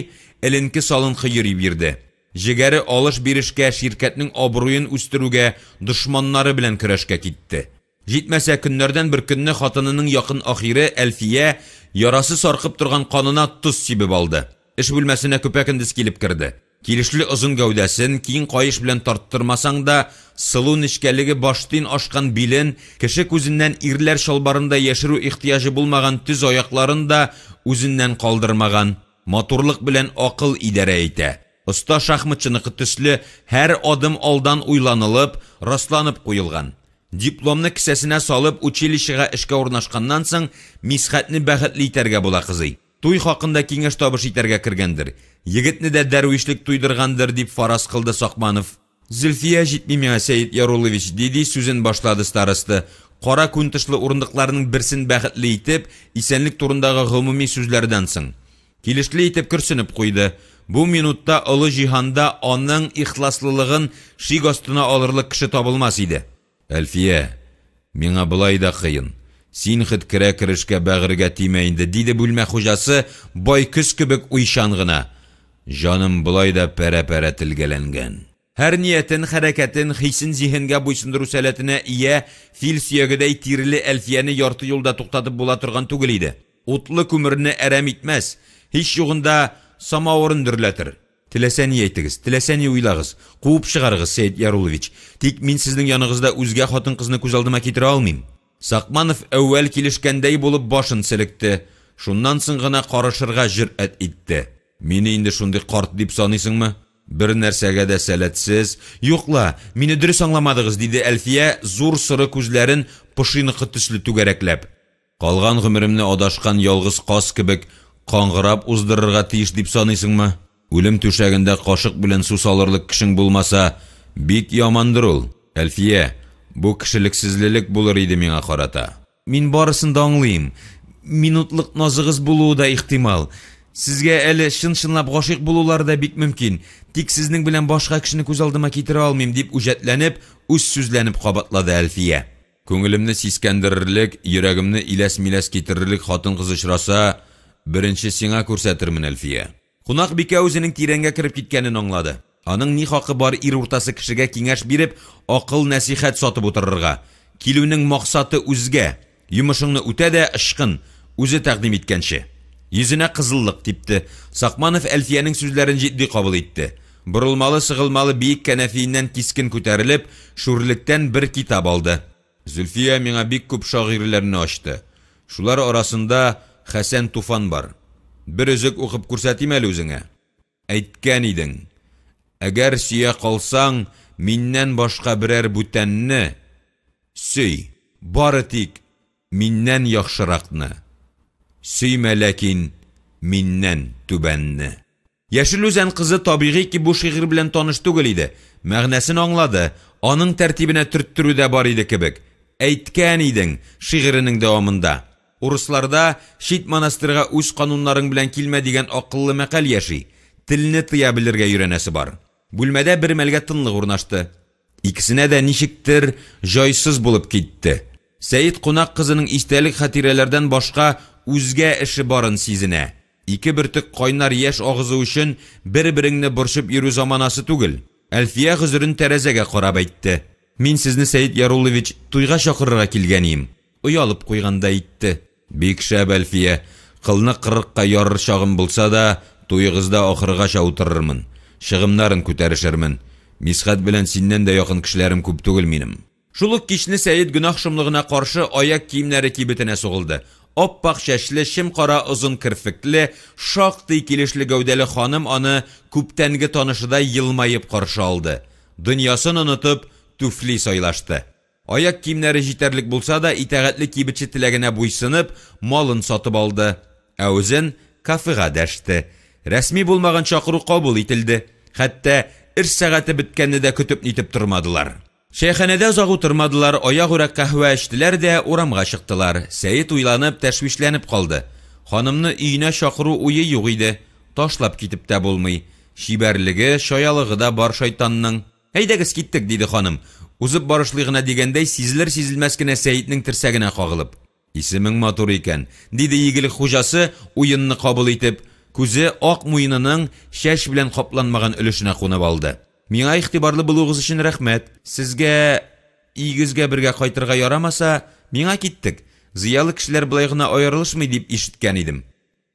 эленке-салынкы йөри бирде. Җегәре алыш-бирешкә, ширкәтнең абруен үстерүгә, дошманнары белән көрәшкә китте. Җитмәсә, көннәрдән бер көнне хатынының якын ахире Әлфия ярасы саркып торган канына тоз сибеп алды. Эш бүлмәсенә көпә-көндез килеп керде. Килешле озын гәүдәсен, киң каеш белән тарттырмасаң да, сылу нечкәлеге баштин ашкан билен, кеше күзеннән ирләр чалбарында яшерү ихтыяҗы булмаган төз аякларын да үзеннән калдырмаган. Матурлык белән акыл идарә итә. Оста шахматчыныкы төсле һәр адым алдан уйланылып, расланып куелган. Дипломны кесәсенә салып, училищега эшкә урнашканнан соң, Мисхәтне бәхетле итәргә була кызый. Туй хакында киңәш-табыш итәргә кергәндер. Егетне дә дәрвишлек туйдыргандыр, дип фараз кылды Сакманов. Зөлфия җитми миңа, Сәет Яруллович, ди-ди сүзен башлады староста, кара күн тышлы урындыкларның берсен бәхетле итеп, исәнлек турындагы гомуми сүзләрдән соң. Килешле итеп көрсенеп куйды. Бу минутта олы җиһанда аның ихласлылыгын шик астына алырлык кеше табылмас иде. Әлфия, миңа болай да кыен. Син хет керә-керешкә бәгырьгә тимә инде, диде бүлмә хуҗасы, бай көз кебек уйчан гына. Җаным болай да пәрә-пәрә телгәләнгән. Һәр ниятен, хәрәкәтен, хисен зиһенгә буйсындыру сәләтенә ия фил сөягедәй тиреле Әлфияне ярты юлда туктатып була торган түгел иде. Утлы күмерне әрәм итмәс, һич югында самавырын дөрләтер. Теләсә ни әйтегез, теләсә ни уйлагыз, куып чыгарыгыз, Сәет Яруллович, тик мин сезнең яныгызда үзгә хатын-кызны күз алдыма китерә алмыйм. Сакманов әүвәл килешкәндәй булып башын селекте, шуннан соң гына карышырга җөрьәт итте. Мине инде шундый карт дип саныйсыңмы? Бер нәрсәгә дә сәләтсез. Юк ла, мине дөрес аңламадыгыз, диде Әлфия, зур соры күзләрен пошиныкы төсле түгәрәкләп. Калган гомеремне адашкан ялгыз каз кебек каңгырап уздырырга тиеш дип саныйсыңмы? Үлем түшәгендә кашык белән су салырлык кешең булмаса, бик ямандыр ул, Әлфия, бу кешелексезлелек булыр иде миңа карата. Мин барысын да аңлыйм. Минутлык назыгыз булуы да ихтимал. Сезгә әле чын-чынлап гашыйк булулары да бик мөмкин. Тик сезнең белән башка кешене күз алдыма китерә алмыйм, дип үҗәтләнеп, үзсүзләнеп кабатлады Әлфия. Күңелемне сискәндерерлек, йөрәгемне иләс-миләс китерерлек хатын-кыз очраса, беренче сиңа күрсәтермен, Әлфия. Кунакбикә үзенең тирәнгә кереп киткәнен аңлады. Аның ни хакы бар ир уртасы кешегә киңәш биреп, акыл-нәсыйхәт сатып утырырга? Килүнең максаты үзгә. Йомышыңны үтә дә, ычкын, үзе тәкъдим иткәнче. Йөзенә кызыллык типте. Сакманов Әлфиянең сүзләрен җитди кабул итте. Борылмалы-сыгылмалы биек кәнәфиеннән кискен күтәрелеп, шүрлектән бер китап алды. Зөлфия миңа бик күп шагыйрьләрне ачты. Шулар арасында Хәсән Туфан бар. Бер өзек укып күрсәтим әле үзеңә. Әйткән идең, әгәр сөя калсаң, миннән башка берәр бүтәнне, сөй, бары тик миннән яхшыракны, сөймә ләкин миннән түбәнне. Яшел Үзән кызы, табигый ки, бу шигырь белән таныш түгел иде. Мәгънәсен аңлады, аның тәртибенә төрттерү дә бар иде кебек. Әйткән идең, шигыренең дәвамында. Урысларда, чит монастырьга үз кануннарың белән килмә дигән акыллы мәкаль яши. Телне тыя белергә өйрәнәсе бар. Бүлмәдә бер мәлгә тынлык урнашты. Икесенә дә ничектер җайсыз булып китте. Сәет кунак кызының истәлек-хатирәләрдән башка үзгә эше барын сизенә. Ике бөртек кайнар яшь агызу өчен бер-береңне борчып йөрү заманасы түгел. Әлфия гозерен тәрәзәгә карап әйтте. Мин сезне, Сәет Яруллович, туйга чакырырга килгәнием. Оялып куйгандай итте. Бик шәп, Әлфия. Кылны кырыкка ярыр чагым булса да, туегызда ахыргача утырырмын. Чыгымнарын күтәрешермен. Мисхәт белән синнән дә якын кешеләрем күп түгел минем. Шул ук кичне Сәет гөнаһ шомлыгына каршы аяк киемнәре кибетенә сугылды. Ап-ак чәчле, чем-кара озын керфекле, шактый килешле гәүдәле ханым аны күптәнге танышыдай елмаеп каршы алды. Дөньясын онытып, түфли сайлашты. Аяк киемнәре җитәрлек булса да, итагатьле кибетче теләгенә буйсынып, малын сатып алды. Ә үзен кафега дәште. Рәсми булмаган чакыру кабул ителде. Хәтта эш сәгате беткәнне дә көтеп-нитеп тормадылар. Чәйханәдә озак утырмадылар, аягүрә каһвә эчтеләр дә урамга чыктылар. Сәет уйланып, тәшвишләнеп калды. Ханымны өенә чакыру уе юк иде. Ташлап китеп тә булмый. Чибәрлеге, чаялыгы да бар шайтанның. Әйдәгез, киттек, диде ханым, узып барышлый гына дигәндәй, сизелер-сизелмәс кенә Сәетнең терсәгенә кагылып. Исемең матур икән, диде игелек хуҗасы, уенны кабул итеп, күзе ак муенының чәч белән капланмаган өлешенә кунып алды. Миңа игътибарлы булуыгыз өчен рәхмәт. Сезгә өегезгә бергә кайтырга ярамаса, миңа киттек. Зыялы кешеләр болай гына аерылышмый дип ишеткән идем.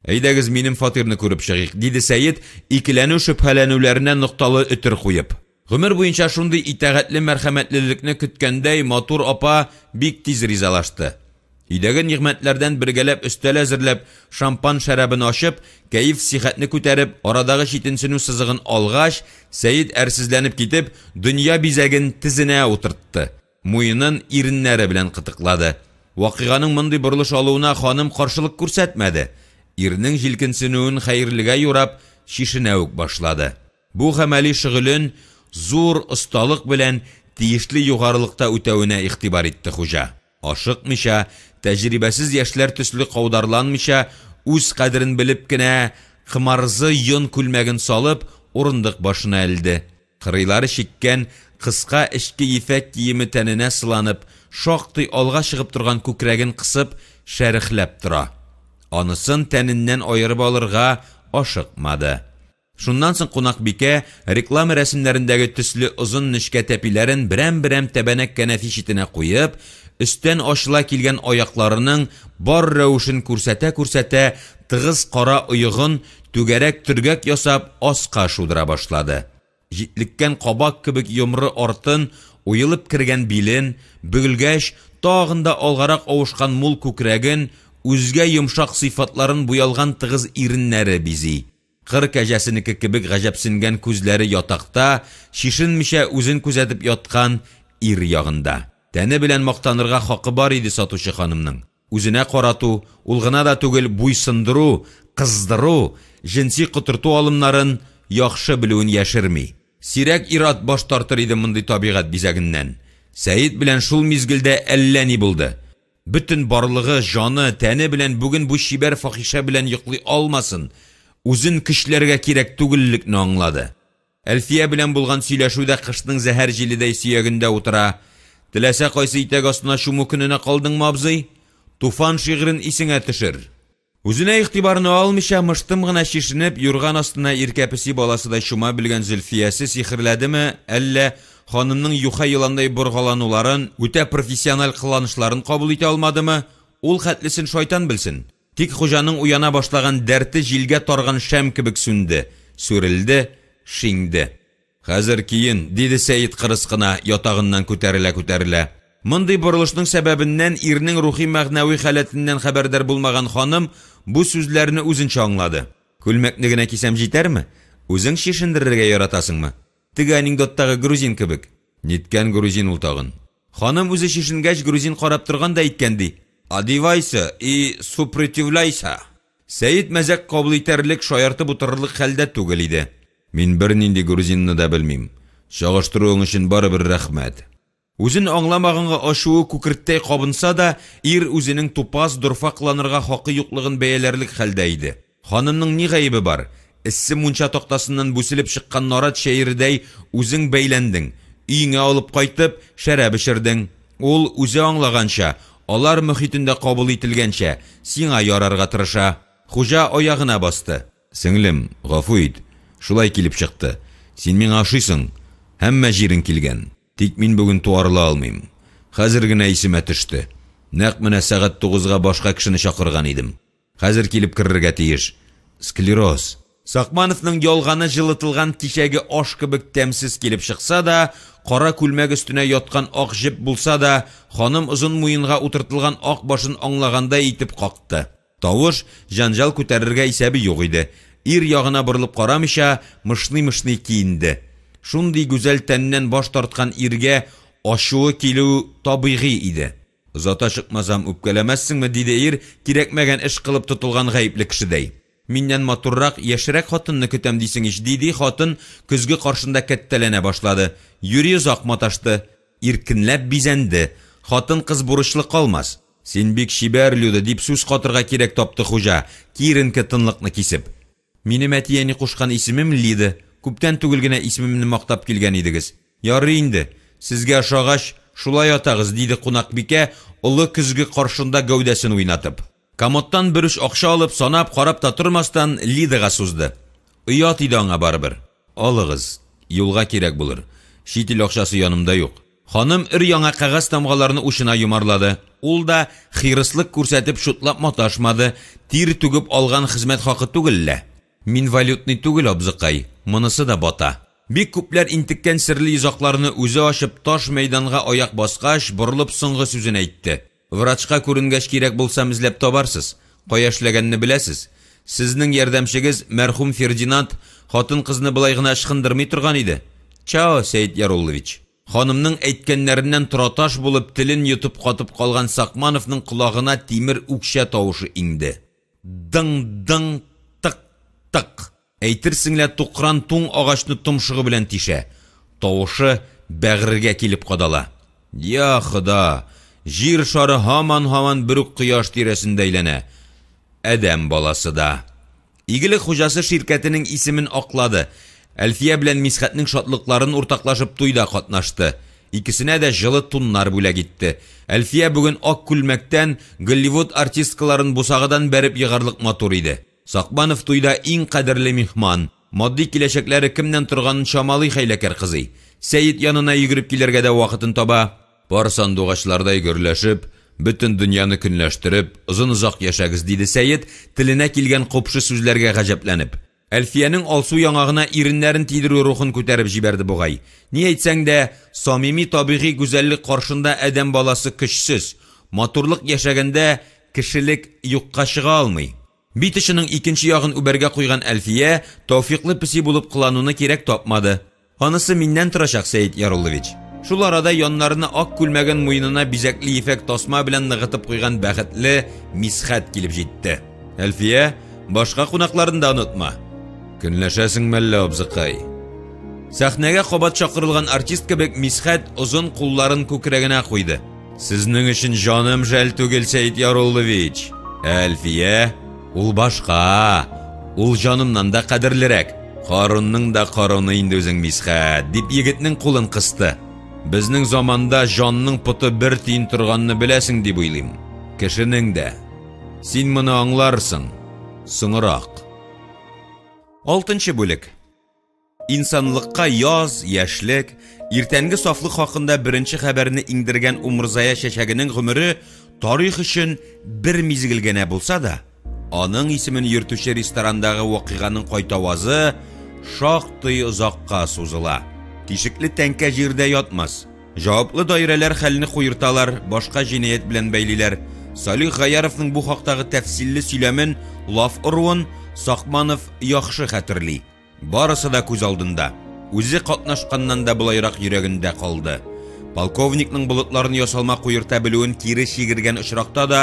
Әйдәгез, минем фатирны күреп чыгыйк, диде Сәет, икеләнү-шөбһәләнүләренә нокталы өтер куеп. Гомер буенча шундый итагатьле мәрхәмәтлелекне көткәндәй, матур апа бик тиз ризалашты. Өйдәге нигъмәтләрдән бергәләп өстәл әзерләп, шампан шәрабен ачып, кәеф-сихәтне күтәреп, арадагы читенсенү сызыгын алгач, Сәет әрсезләнеп китеп, дөнья бизәген тезенә утыртты. Муенын иреннәре белән кытыклады. Вакыйганың мондый борылыш алуына ханым каршылык күрсәтмәде. Ирнең җилкенсенүен хәерлегә юрап, чишенә үк башлады. Бу гамәли шөгылен зур осталык белән тиешле югарылыкта үтәвенә игътибар итте хуҗа. Ашыкмыйча, тәҗрибәсез яшьләр төсле каударланмыйча, үз кадерен белеп кенә, кымарзы йон күлмәген салып, урындык башына элде. Кырыйлары чиккән кыска эчке ефәк киеме тәненә сыланып, шактый алга чыгып торган күкрәген кысып, шәрехләп тора. Анысын тәненнән аерып алырга ашыкмады. Шуннан соң кунакбикә реклама рәсемнәрендәге төсле озын нечкә тәпиләрен берәм-берәм тәбәнәк кәнәфи читенә куеп, өстән ачыла килгән аякларының бар рәвешен күрсәтә-күрсәтә, тыгыз кара оегын түгәрәк төргәк ясап аска шудыра башлады. Җитлеккән кабак кебек йомры артын Уелып кергән билен, бөгелгәч, тагын да алгарак авышкан мул күкрәген, үзгә йомшак сыйфатларын буялган тыгыз иреннәре бизи. Кыр кәҗәсенеке кебек гаҗәпсенгән күзләре ятакта, чишенмичә үзен күзәтеп яткан ир ягында. Тәне белән мактанырга хакы бар иде сатучы ханымның. Үзенә карату, ул гына да түгел, буйсындыру, кыздыру, җенси котырту алымнарын яхшы белүен яшерми. Сирәк ир-ат баш тартыр иде мондый табигать бизәгеннән. Сәет белән шул мизгелдә әллә ни булды. Бөтен барлыгы, җаны, тәне белән бүген бу чибәр фахишә белән йоклый алмасын, үзен көчләргә кирәк түгеллекне аңлады. Әлфия белән булган сөйләшү дә кышның зәһәр җиледәй сөягендә утыра. Теләсә кайсы итәк астына чуму көненә калдыңмы, абзый? Туфан шигырен исеңә төшер. Үзенә игътибарны алмыйча, мыштым гына чишенеп, юрган астына иркә песи баласыдай чума белгән Зөлфиясе сихерләдеме, әллә ханымның юха еландай боргалануларын, үтә профессиональ кыланышларын кабул итә алмадымы, ул хәтлесен шайтан белсен. Тик хуҗаның уяна башлаган дәрте җилгә тарган шәм кебек сүнде, сүрелде, шиңде. Хәзер киен, диде Сәет кырыс кына, ятагыннан күтәрелә-күтәрелә. Мондый борылышның сәбәбеннән ирнең рухи-мәгънәви халәтеннән хәбәрдар булмаган ханым бу сүзләрне үзенчә аңлады. Күлмәкне генә кисәм җитәрме? Үзең чишендерергә яратасыңмы? Теге анекдоттагы грузин кебек. Ниткән грузин ул тагын? Ханым үзе чишенгәч, грузин карап торган да әйткән ди, Одевайся и супретивляйся! Сәет мәзәк кабул итәрлек, шаяртып утырырлык хәлдә түгел иде. Мин бернинди грузинны да белмим. Чагыштыруың өчен барыбер рәхмәт. Үзен аңламаганга ачуы күкерттәй кабынса да, ир үзенең тупас, дорфа кыланырга хакы юклыгын бәяләрлек хәлдә иде. Ханымның ни гаебе бар? Эссе мунча тактасыннан бүселеп чыккан нарат чәередәй үзең бәйләндең, өеңә алып кайтып, шәраб эчердең. Ул, үзе аңлаганча, алар мохитендә кабул ителгәнчә, сиңа ярарга тырыша. Хуҗа аягына басты. Сеңлем, гафу ит, шулай килеп чыкты. Син миңа ошыйсың, һәммә җирең килгән. Тик мин бүген туарыла алмыйм. Хәзер генә исемә төште. Нәкъ менә сәгать тугызга башка кешене чакырган идем. Хәзер килеп керергә тиеш. Склероз. Сакмановның ялганы җылытылган кичәге аш кебек тәмсез килеп чыкса да, кара күлмәк өстенә яткан ак җеп булса да, ханым озын муенга утыртылган ак башын аңлагандай итеп какты. Тавыш, җәнҗал күтәрергә исәбе юк иде. Ир ягына борылып карамыйча, мышный-мышный киенде. Шундый гүзәл тәннән баш тарткан иргә ачуы килү табигый иде. Озата чыкмасам, үпкәләмәссеңме? диде ир, кирәкмәгән эш кылып тотылган гаепле кешедәй. Миннән матуррак, яшьрәк хатынны көтәм дисең ич, ди-ди хатын көзге каршында кәттәләнә башлады. Юри озак маташты. Иркенләп бизәнде. Хатын-кыз бурычлы калмас. Син бик чибәр, Люда, дип сүз катырга кирәк тапты хуҗа, киеренке тынлыкны кисеп. Минем әти-әни кушкан исемем Лида. Күптән түгел генә исемемне мактап килгән идегез. Ярый инде, сезгә ошагач, шулай атагыз, диде кунакбикә, олы көзге каршында гәүдәсен уйнатып. Комодтан бер уч акча алып, санап, карап та тормастан, Лидага сузды. Оят иде аңа барыбер. Алыгыз, юлга кирәк булыр. Чит ил акчасы янымда юк. Ханым өр-яңа кәгазь тамгаларны учына йомарлады. Ул да хирыслык күрсәтеп чутлап маташмады, тир түгеп алган хезмәт хакы түгел лә. Мин валютный түгел, абзыкай, монысы да бата. Бик күпләр интеккән серле йозакларны үзе ачып таш мәйданга аяк баскач, борылып соңгы сүзен әйтте. Врачка күренгәч кирәк булсам эзләп табарсыз. Кая эшләгәнне беләсез. Сезнең ярдәмчегез, мәрхүм Фердинанд, хатын-кызны болай гына ычкындырмый торган иде. Чао, Сәет Яруллович. Ханымның әйткәннәреннән тораташ булып, телен йотып катып калган Сакмановның колагына тимер үкчә тавышы иңде. Дың-дың, тык-тык. Әйтерсең лә тукран туң агачны томшыгы белән тишә. Тавышы бәгырьгә килеп кадала. Я Хода! Җир шары һаман-һаман бер үк кояш тирәсендә әйләнә. Адәм баласы да. Игелек хуҗасы ширкәтенең исемен аклады. Әлфия белән Мисхәтнең шатлыкларын уртаклашып туйда катнашты. Икесенә дә җылы туннар бүләк итте. Әлфия бүген ак күлмәктән Голливуд артисткаларын бусагадан бәреп егарлык матур иде. Сакманов туйда иң кадерле миһман. Матди киләчәкләре кемнән торганын чамалый хәйләкәр кызый. Сәет янына йөгереп килергә дә вакытын таба. Пар сандугачлардай гөрләшеп, бөтен дөньяны көнләштереп, озын-озак яшәгез, диде Сәет, теленә килгән купшы сүзләргә гаҗәпләнеп. Әлфиянең алсу яңагына иреннәрен тидерү рухын күтәреп җибәрде бугай. Ни әйтсәң дә, самими табигый гүзәллек каршында адәм баласы көчсез. Матурлык яшәгәндә кешелек юкка чыга алмый. Бит очының икенче ягын үбәргә куйган Әлфия тәүфикълы песи булып кылануны кирәк тапмады. Анысы миннән торачак, Сәет Яруллович. Шул арада яннарына ак күлмәген муенына бизәкле ефәк тасма белән ныгытып куйган бәхетле Мисхәт килеп җитте. Әлфия, башка кунакларны да онытма. Көнләшәсең мәллә, абзыкай? Сәхнәгә кабат чакырылган артист кебек Мисхәт озын кулларын күкрәгенә куйды. Сезнең өчен җаным жәл түгел, Сәет Яруллович. Ә Әлфия, ул башка. Ул җанымнан да кадерлерәк. Карунның да каруны инде үзең, Мисхәт, дип егетнең кулын кысты. Безнең заманда җанның поты бер тиен торганны беләсең дип уйлыйм. Кешенең дә. Син моны аңларсың. Соңрак. Алтынчы бүлек. Инсанлыкка яз, яшьлек, иртәнге сафлык хакында беренче хәбәрне иңдергән умырзая чәчәгенең гомере тарих өчен бер мизгел генә булса да, аның исемен йөртүче ресторандагы вакыйганың кайтавазы шактый озакка сузыла. Тишекле тәңкә җирдә ятмас. Җаваплы даирәләр хәлне куерталар, башка җинаять белән бәйлиләр. Салих Гаяровның бу хактагы тәфсилле сөйләмен, лаф оруын Сакманов яхшы хәтерли. Барысы да күз алдында. Үзе катнашканнан да болайрак йөрәгендә калды. Полковникның болытларны ясалма куерта белүен кире чигергән очракта да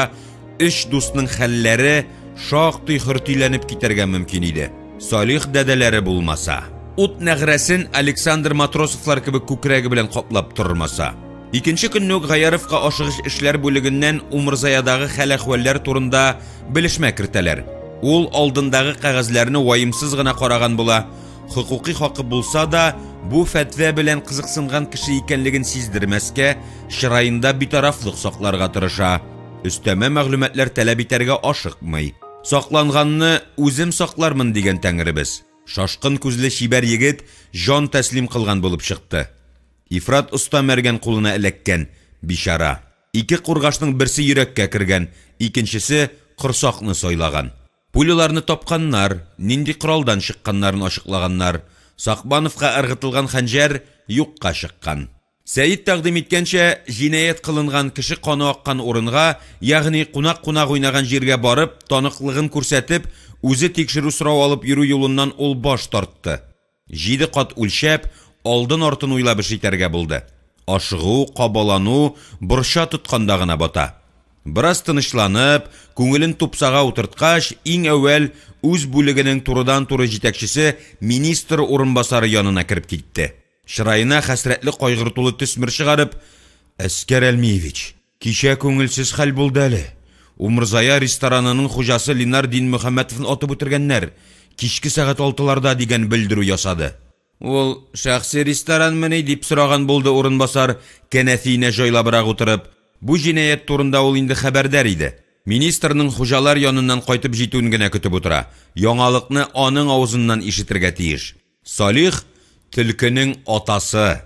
өч дусның хәлләре шактый хөртиләнеп китәргә мөмкин иде. Салих дәдәләре булмаса. Ут нәгърәсен Александр Матросовлар кебек күкрәге белән каплап тормаса. Икенче көнне үк Гаяровка ашыгыч эшләр бүлегеннән Умырзаядагы хәл-әхвәлләр турында белешмә кертәләр. Ул алдындагы кәгазьләрне ваемсыз гына караган була. Хокукый хакы булса да, бу фәтвә белән кызыксынган кеше икәнлеген сиздермәскә, чыраенда битарафлык сакларга тырыша. Өстәмә мәгълүматлар таләп итәргә ашыкмый. Сакланганны үзем саклармын дигән Тәңребез. Шашкын күзле чибәр егет җан тәслим кылган булып чыкты. Ифрат оста мәргән кулына эләккән, бичара. Ике кургашның берсе йөрәккә кергән, икенчесе корсакны сайлаган. Пуляларны тапканнар, нинди коралдан чыкканнарын ачыклаганнар. Сакбановка ыргытылган хәнҗәр юкка чыккан. Сәет тәкъдим иткәнчә, җинаять кылынган кеше каны аккан урынга, ягъни кунак-кунак уйнаган җиргә барып, таныклыгын күрсәтеп, үзе тикшерү-сорау алып йөрү юлыннан ул баш тартты. Җиде кат үлчәп, алдын-артын уйлап эш итәргә булды. Ашыгу, кабалану борча тотканда гына бата. Бераз тынычланып, күңелен тупсага утырткач, иң әүвәл үз бүлегенең турыдан-туры җитәкчесе министр урынбасары янына кереп китте. Чыраена хәсрәтле кайгыртулы төсмер чыгарып, Әскәр Әлмиевич, кичә күңелсез хәл булды әле. Умырзая ресторанының хуҗасы Ленар Динмөхәммәтовны атып үтергәннәр. Кичке сәгать алтыларда, дигән белдерү ясады. Ул шәхси ресторанмыни? дип сораган булды урынбасар, кәнәфиенә җайлабрак утырып. Бу җинаять турында ул инде хәбәрдар иде. Министрның хуҗалар яныннан кайтып җитүен генә көтеп утыра. Яңалыкны аның авызыннан ишетергә тиеш. Салих, төлкенең атасы.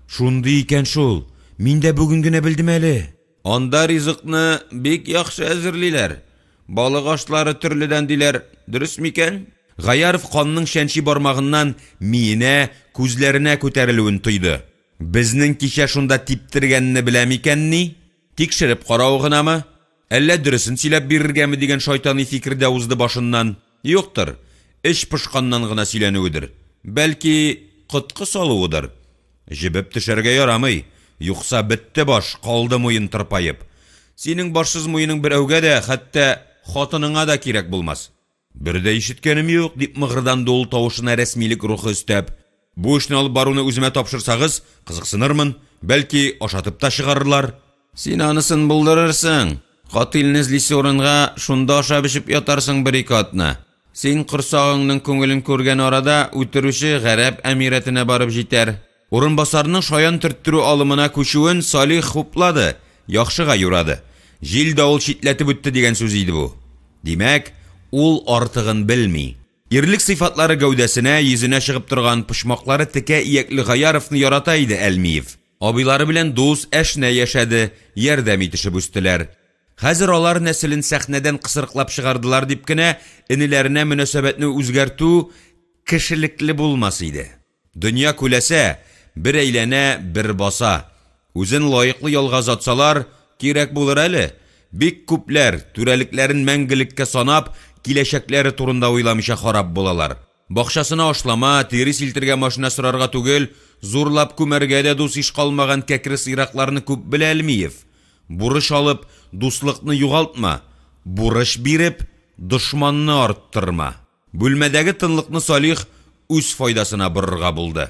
Шундый икән шул, мин дә бүген генә белдем әле. Анда ризыкны бик яхшы әзерлиләр. Балык ашлары төрледән диләр, дөрес микән? Гаяров канның чәнчи бармагыннан миенә, күзләренә күтәрелүен тойды. Безнең кичә шунда типтергәнне белә микәнни? Тикшереп каравы гынамы? Әллә дөресен сөйләп бирергәме дигән шайтани фикер дә узды башыннан. Юктыр, эч пошканнан гына сөйләнүедер. Бәлки, коткы салуыдыр. Җебеп төшәргә ярамый, юкса бетте баш, калды муен тырпаеп. Синең башсыз муеның берәүгә дә, хәтта хатыныңа да кирәк булмас. Бер дә ишеткәнем юк, дип мыгырданды ул тавышына рәсмилек рухы өстәп. Бу эшне алып баруны үземә тапшырсагыз, кызыксынырмын, бәлки, ашатып та чыгарырлар. Син анысын булдырырсың. Катыйльне эзлисе урынга шунда ашап-эчеп ятарсың бер-ике атна. Син корсагыңның күңелен күргән арада үтерүче Гарәп әмирәтенә барып җитәр. Урынбасарның шаян төрттерү алымына күчүен Салих хуплады, яхшыга юрады. Җил-давыл читләтеп үтте дигән сүз иде бу. Димәк, ул артыгын белми. Ирлек сыйфатлары гәүдәсенә, йөзенә чыгып торган, почмаклары текә иякле Гаяровны ярата иде Әлмиев. Абыйлары белән дус, әшнә яшәде, ярдәм итешеп үстеләр. Хәзер алар нәселен сәхнәдән кысрыклап чыгардылар дип кенә энеләренә мөнәсәбәтне үзгәртү кешелекле булмас иде. Дөнья күләсә, бер әйләнә, бер баса. Үзен лаеклы ялга озатсалар, кирәк булыр әле. Бик күпләр, түрәлекләрен мәңгелеккә санап, киләчәкләре турында уйламыйча харап булалар. Бакчасына ашлама, тирес илтергә машина сорарга түгел, зурлап күмәргә дә дус-иш калмаган кәкре сыйракларны күп белә Әлмиев. Бурыч алып, дуслыкны югалтма, бурыч биреп, дошманны арттырма. Бүлмәдәге тынлыкны Салих үз файдасына борырга булды.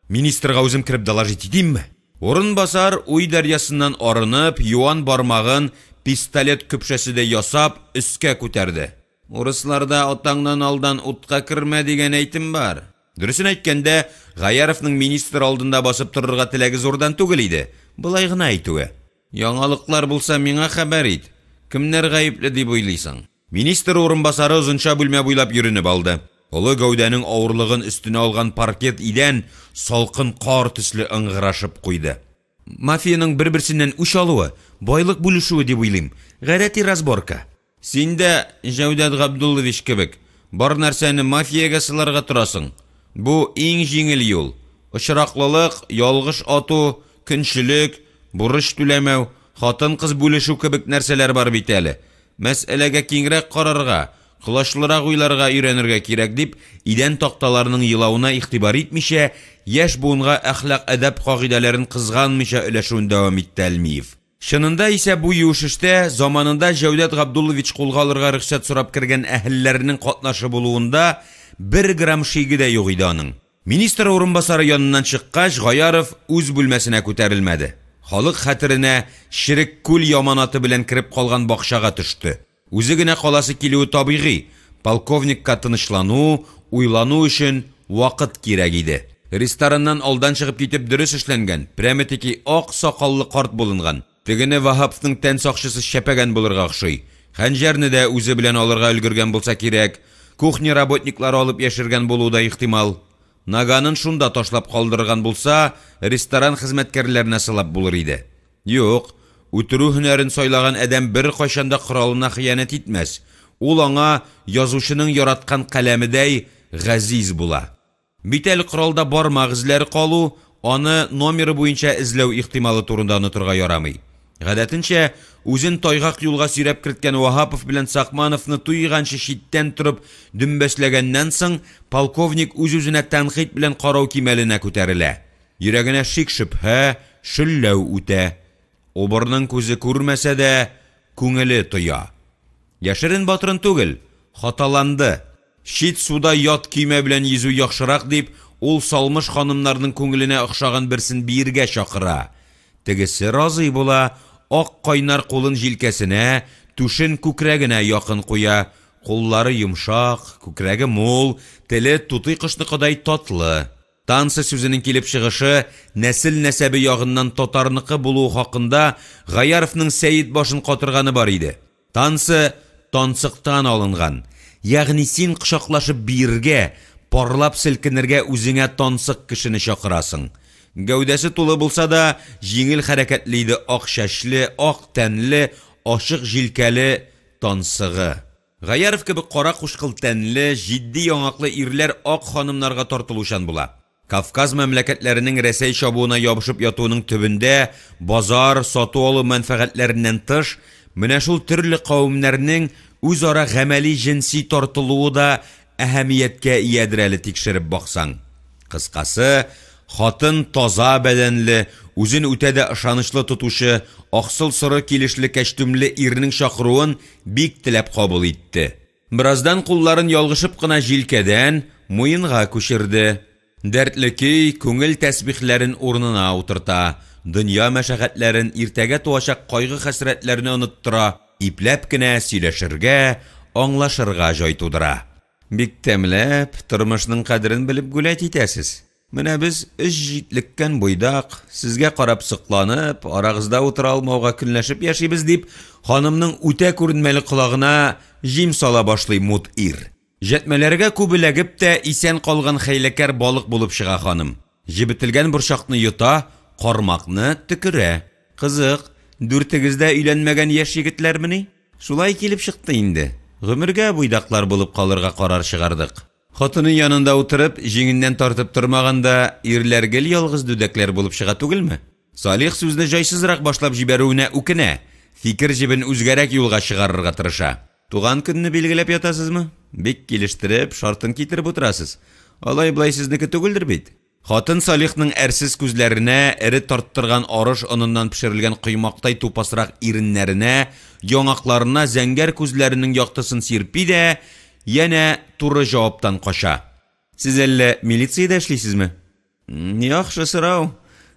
Министрга үзем кереп доложить итимме? Урынбасар, уй дәрьясыннан арынып, юан бармагын пистолет көпшәседәй ясап, өскә күтәрде. Урысларда атаңнан алдан утка кермә дигән әйтем бар. Дөресен әйткәндә, Гаяровның министр алдында басып торырга теләге зурдан түгел иде, болай гына әйтүе. Яңалыклар булса миңа хәбәр ит. Кемнәр гаепле дип уйлыйсың? Министр урынбасары озынча бүлмә буйлап йөренеп алды. Олы гәүдәнең авырлыгын өстенә алган паркет идән салкын кар төсле ыңгырашып куйды. Мафиянең бер-берсеннән үч алуы, байлык бүлешүе дип уйлыйм. Гадәти разборка. Син дә, Җәүдәт Габдуллович кебек, бар нәрсәне мафиягә сыларга торасың. Бу иң җиңел юл. Очраклылык, ялгыш ату, көнчелек, бурыч түләмәү, хатын-кыз бүлешү кебек нәрсәләр бар бит әле. Мәсьәләгә киңрәк карарга, колачлырак уйларга өйрәнергә кирәк, дип, идән такталарының елавына игътибар итмичә, яшь буынга әхлак-әдәп кагыйдәләрен кызганмыйча өләшүен дәвам итте Әлмиев. Чынында исә бу юеш эштә заманында Җәүдәт Габдуллович кулга алырга рөхсәт сорап кергән әһелләрнең катнашы булуында бер грамм шиге дә юк иде аның. Министр урынбасары яныннан чыккач, Гаяров үз бүлмәсенә күтәрелмәде. Халык хәтеренә Черек күл яманаты белән кереп калган бакчага төште. Үзе генә каласы килүе табигый, полковникка тынычлану, уйлану өчен вакыт кирәк иде. Рестораннан алдан чыгып китеп дөрес эшләнгән, прәме-теки ак сакаллы карт булынган. Тегене Ваһаповның тән сакчысы чәпәгән булырга охшый. Хәнҗәрне дә үзе белән алырга өлгергән булса кирәк. Кухня работниклары алып яшергән булуы да ихтимал. Наганын шунда ташлап калдырган булса, ресторан хезмәткәрләренә сылап булыр иде. Юк, үтерү һөнәрен сайлаган адәм беркайчан да коралына хыянәт итмәс, ул аңа язучының яраткан каләмедәй газиз була. Бит әле коралда бармак эзләре калу, аны номеры буенча эзләү ихтималы турында онытырга ярамый. Гадәтенчә, үзен тайгак юлга сөйрәп керткән Ваһапов белән Сакмановны туйганчы читтән торып дөмбәсләгәннән соң, полковник үз-үзенә тәнкыйть белән карау кимәленә күтәрелә. Йөрәгенә шик-шөбһә, шөлләү үтә. Убырның күзе күрмәсә дә, күңеле тоя. Яшерен-батырын түгел, хаталанды. Чит суда ят көймә белән йөзү яхшырак дип, ул салмыш ханымнарның күңеленә охшаган берсен биергә чакыра. Тегесе разый була, ак кайнар кулын җилкәсенә, түшен күкрәгенә якын куя, куллары йомшак, күкрәге мул, теле тутый кошныкыдай татлы. Танцы сүзенең килеп чыгышы нәсел-нәсәбе ягыннан татарныкы булуы хакында Гаяровның сәет башын катырганы бар иде. Танцы тансыктан алынган, ягъни син кочаклашып биергә, парлап селкенергә үзеңә тансык кешене чакырасың. Гәүдәсе тулы булса да, җиңел хәрәкәтле иде ак чәчле, ак тәнле, ачык җилкәле тансыгы. Гаяров кебек кара-кучкыл тәнле, җитди яңаклы ирләр ак ханымнарга тартылучан була. Кавказ мәмләкәтләренең Рәсәй чабуына ябышып ятуының төбендә базар, сату-алу мәнфәгатьләреннән тыш, менә шул төрле кавемнәрнең үзара гамәли-җенси тартылуы да әһәмияткә иядер әле тикшереп баксаң. Кыскасы, хатын таза бәдәнле, үзен үтә дә ышанычлы тотучы, аксыл-соры килешле кәчтүмле ирнең чакыруын бик теләп кабул итте. Бераздан кулларын ялгышып кына җилкәдән муенга күчерде. Дәртле көй күңел тәсбихләрен урынына утырта, дөнья мәшәкатьләрен, иртәгә туачак кайгы-хәсрәтләрне оныттыра, ипләп кенә сөйләшергә, аңлашырга җай тудыра. Бик тәмләп, тормышның кадерен белеп гулять итәсез. Менә без, өч җитлеккән буйдак, сезгә карап сокланып, арагызда утыра алмауга көнләшеп яшибез, дип, ханымның үтә күренмәле колагына җим сала башлый мут ир. Җәтмәләргә күп эләгеп тә исән калган хәйләкәр балык булып чыга ханым. Җебетелгән борчакны йота, кармакны төкерә. Кызык, дүртегез дә өйләнмәгән яшь егетләрмени? Шулай килеп чыкты инде, гомергә буйдаклар булып калырга карар чыгардык. Хатыны янында утырып, җиңеннән тартып тормаганда, ирләр гел ялгыз дүдәкләр булып чыга түгелме? Салих сүзне җайсызрак башлап җибәрүенә үкенә, фикер җебен үзгәрәк юлга чыгарырга тырыша. Туган көнне билгеләп ятасызмы? Бик килештереп, шартын китереп утырасыз. Алай-болай сезнеке түгелдер бит? Хатын Салихның әрсез күзләренә, эре тарттырган арыш оныннан пешерелгән коймактай тупасрак иреннәренә, яңакларына зәңгәр күзләренең яктысын сирпи дә, янә туры җаваптан кача. Сез әллә милициядә эшлисезме? Яхшы сорау.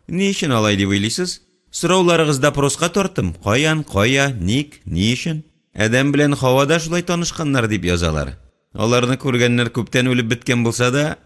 Ни өчен алай дип уйлыйсыз? Сорауларыгыз допроска тартым. Каян, кая, ник, ни өчен? Адәм белән Хава да шулай танышканнар дип язалар. Аларны күргәннәр күптән үлеп беткән булса да,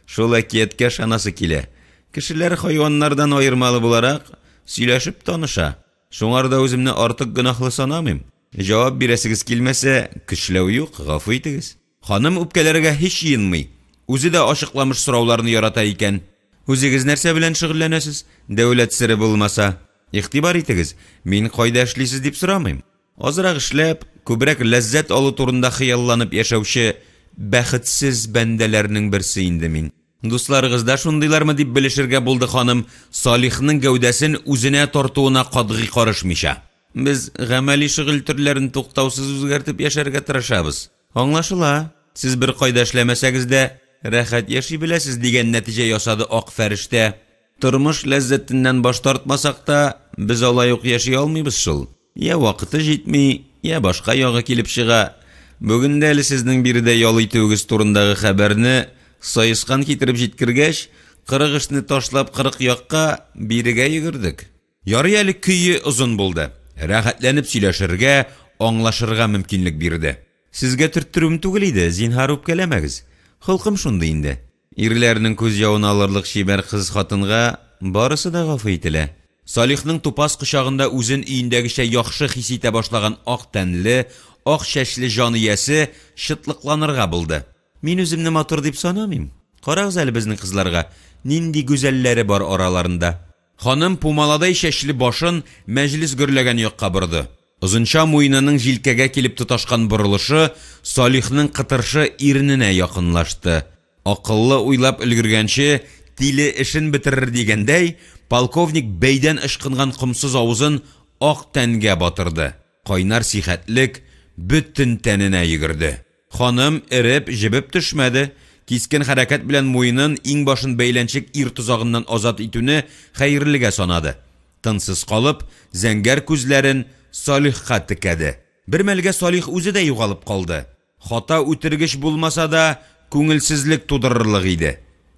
шул әкияткә ышанасы килә. Кешеләр хайваннардан аермалы буларак, сөйләшеп таныша. Шуңар да үземне артык гөнаһлы санамыйм. Җавап бирәсегез килмәсә, көчләү юк, гафу итегез. Ханым үпкәләргә һич җыенмый. Үзе дә ачыкламыш сорауларны ярата икән. Үзегез нәрсә белән шөгыльләнәсез? Дәүләт сере булмаса. Игътибар итегез, мин кайда эшлисез дип сорамыйм. Азрак эшләп, күбрәк ләззәт алу турында хыялланып яшәүче бәхетсез бәндәләрнең берсе инде мин. Дусларыгыз да шундыйлармы дип белешергә булды ханым, Салихның гәүдәсен үзенә тартуына катгый карышмыйча. Без гамәли шөгыль төрләрен туктаусыз үзгәртеп яшәргә тырышабыз. Аңлашыла, сез беркайда эшләмәсәгез дә, рәхәт яши беләсез, дигән нәтиҗә ясады ак фәрештә. Тормыш ләззәтеннән баш тартмасак та, без алай ук яши алмыйбыз шул. Йә вакыты җитми, йә башка ягы килеп чыга. Бүген дә әле сезнең биредә ял итүегез турындагы хәбәрне саескан китереп җиткергәч, 40 эшне ташлап 40 якка, бирегә йөгердек. Ярый әле көе озын булды, рәхәтләнеп сөйләшергә, аңлашырга мөмкинлек бирде. Сезгә төрттерүем түгел иде, зинһар үпкәләмәгез. Холкым шундый инде. Ирләрнең күз явын алырлык чибәр кыз-хатынга барысы да гафу ителә. Салихның тупас кочагында үзен өендәгечә яхшы хис итә башлаган ак тәнле, ак чәчле җан иясе чытлыкланырга булды. Мин үземне матур дип санамыйм. Карагыз әле безнең кызларга, нинди гүзәлләре бар араларында. Ханым пумаладай чәчле башын мәҗлес гөрләгән якка борды. Озынча муенының җилкәгә килеп тоташкан борылышы Салихның кытыршы ирененә якынлашты. Акыллы уйлап өлгергәнче, тиле эшен бетерер дигәндәй, полковник бәйдән ычкынган комсыз авызын ак тәнгә батырды. Кайнар сихәтлек бөтен тәненә йөгерде. Ханым эреп, җебеп төшмәде. Кискен хәрәкәт белән муенын, иңбашын бәйләнчек ир тозагыннан азат итүне хәерлегә санады. Тынсыз калып, зәңгәр күзләрен Салихка текәде. Бер мәлгә Салих үзе дә югалып калды. Хата үтергеч булмаса да, күңелсезлек тудырырлык иде.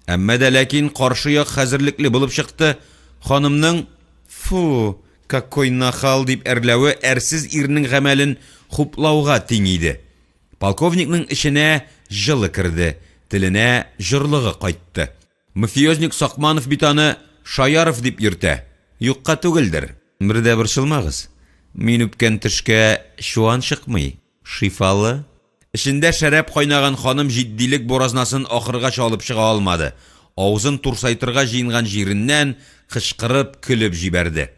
Әмма дә ләкин каршы як хәзерлекле булып чыкты. Ханымның «Фу, какой нахал!» дип әрләве әрсез ирнең гамәлен хуплауга тиң иде. Полковникның эченә җылы керде, теленә җорлыгы кайтты. Мафиозник Сакманов бит аны Шаяров дип йөртә. Юкка түгелдер. Бер дә борчылмагыз. Мин үпкән төшкә чуан чыкмый, шифалы. Эчендә шәраб кайнаган ханым җитдилек буразнасын ахыргача алып чыга алмады. Авызын турсайтырга җыенган җиреннән кычкырып көлеп җибәрде.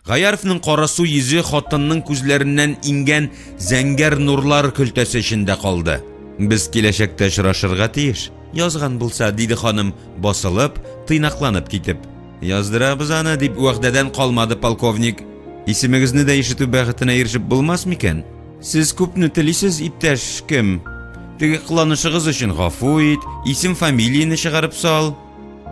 Гаяровның карасу йөзе хатынның күзләреннән иңгән зәңгәр нурлар көлтәсе эчендә калды. Без киләчәктә очрашырга тиеш. Язган булса, диде ханым, басылып, тыйнакланып китеп. Яздырабыз аны, дип вәгъдәдән калмады полковник. Исемегезне дә ишетү бәхетенә ирешеп булмас микән? Сез күпне телисез, иптәш кем? Теге кыланышыгыз өчен гафу ит, исем-фамилияне чыгарып сал.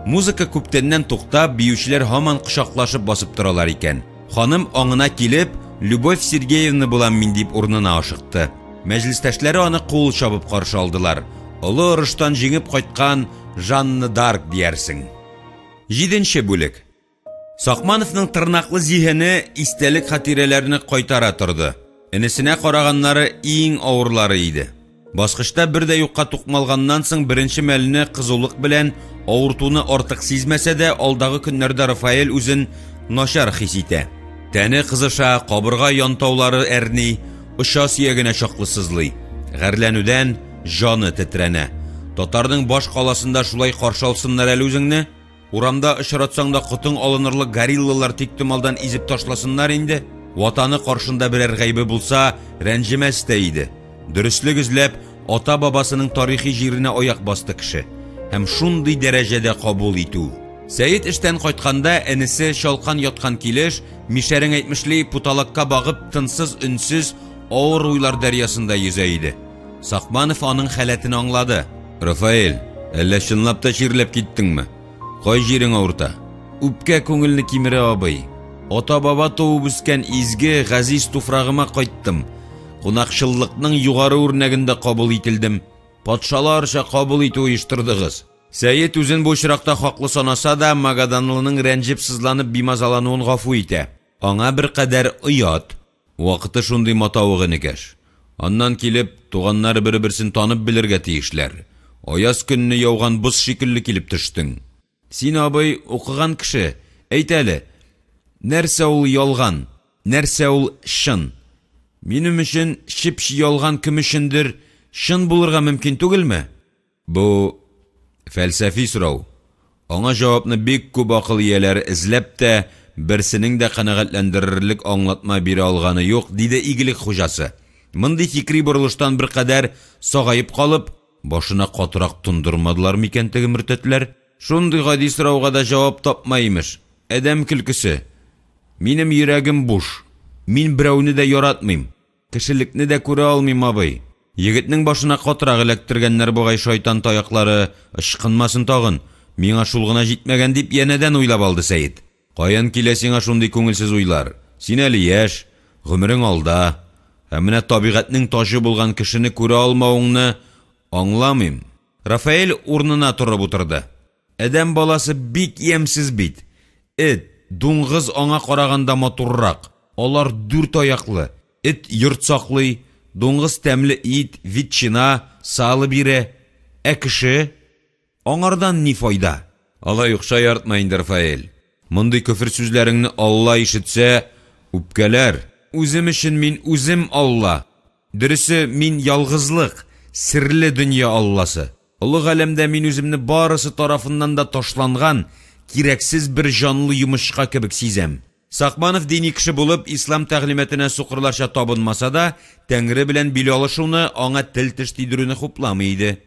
Музыка күптәннән туктап, биючеләр һаман кочаклашып басып торалар икән. Ханым аңына килеп, Любовь Сергеевна булам мин дип урынына ашыкты. Мәҗлестәшләре аны кул чабып каршы алдылар. Олы орыштан җиңеп кайткан Жанна Дарк диярсең. Җиденче бүлек. Сакмановның тырнаклы зиһене истәлек-хатирәләрне кайтара торды. Энесенә караганнары иң авырлары иде. Баскычта бер дә юкка тукмалганнан соң беренче мәлне кызулык белән авыртуны артык сизмәсә дә, алдагы көннәрдә Рафаэль үзен начар хис итә. Тәне кызыша, кабырга янтаулары әрни, оча сөягенә чаклы сызлый. Гарьләнүдән җаны тетрәнә. Татарның баш каласында шулай каршы алсыннар әле үзеңне? Урамда очратсаң да котың алынырлык гориллалар тиктомалдан изеп ташласыннар инде. Ватаны каршында берәр гаебе булса, рәнҗемәс тә иде. Дөреслек эзләп, ата-бабасының тарихи җиренә аяк басты кеше. Һәм шундый дәрәҗәдә кабул итү. Сәет эштән кайтканда, энесе чалкан яткан килеш, мишәрең әйтмешли, путалакка багып, тынсыз-өнсез, авыр уйлар дәрьясында йөзә иде. Сакманов аның халәтен аңлады. Рафаэль, әллә чынлап та чирләп киттеңме? Кай җирең авырта? Үпкә күңелне кимерә, абый. Ата-баба туып үскән изге, газиз туфрагыма кайттым. Кунакчыллыкның югары үрнәгендә кабул ителдем. Патшаларча кабул итү оештырдыгыз. Сәет үзен бу очракта хаклы санаса да, магаданлының рәнҗеп-сызланып бимазалануын гафу итә. Аңа беркадәр оят. Вакыты шундый матавык, энекәш. Аннан килеп, туганнар бер-берсен танып белергә тиешләр. Аяз көнне яуган боз шикелле килеп төштең. Син, абый, укыган кеше, әйт әле, нәрсә ул ялган, нәрсә ул чын? Минем өчен чеп-чи ялган кем өчендер чын булырга мөмкин түгелме? Бу, фәлсәфи сорау. Аңа җавапны бик күп акыл ияләре эзләп тә, берсенең дә канәгатьләндерерлек аңлатма бирә алганы юк, диде игелек хуҗасы. Мондый фикри борылыштан беркадәр сагаеп калып, башына катырак тондырмадылар микән теге мөртәтләр? Шундый гади сорауга да җавап тапмай, имеш. Адәм көлкесе. Минем йөрәгем буш. Мин берәүне дә яратмыйм. Кешелекне дә күрә алмыйм, абый. Егетнең башына катырак эләктергәннәр бугай шайтан таяклары, ычкынмасын тагын. Миңа шул гына җитмәгән дип янәдән уйлап алды Сәет. Каян килә сиңа шундый күңелсез уйлар? Син әле яшь, гомерең алда. Ә менә табигатьнең таҗы булган кешене күрә алмавыңны аңламыйм. Рафаэль урынына торып утырды. Адәм баласы бик ямьсез бит. Эт, дуңгыз аңа караганда матуррак. Алар дүрт аяклы. Эт йорт саклый, дуңгыз тәмле ит, ветчина, сало бирә. Ә кеше? Аңардан ни файда? Алай ук шаяртма инде, Рафаэль. Мондый көфер сүзләреңне Алла ишетсә, үпкәләр. Үзем өчен мин үзем Алла. Дөресе, мин ялгызлык, серле дөнья алласы. Олы галәмдә мин үземне барысы тарафыннан да ташланган, кирәксез бер җанлы йомычка кебек сизәм. Сакманов дини кеше булып, ислам тәгълиматына сукырларча табынмаса да, Тәңре белән бил алышуны, аңа тел-теш тидерүне хупламый иде.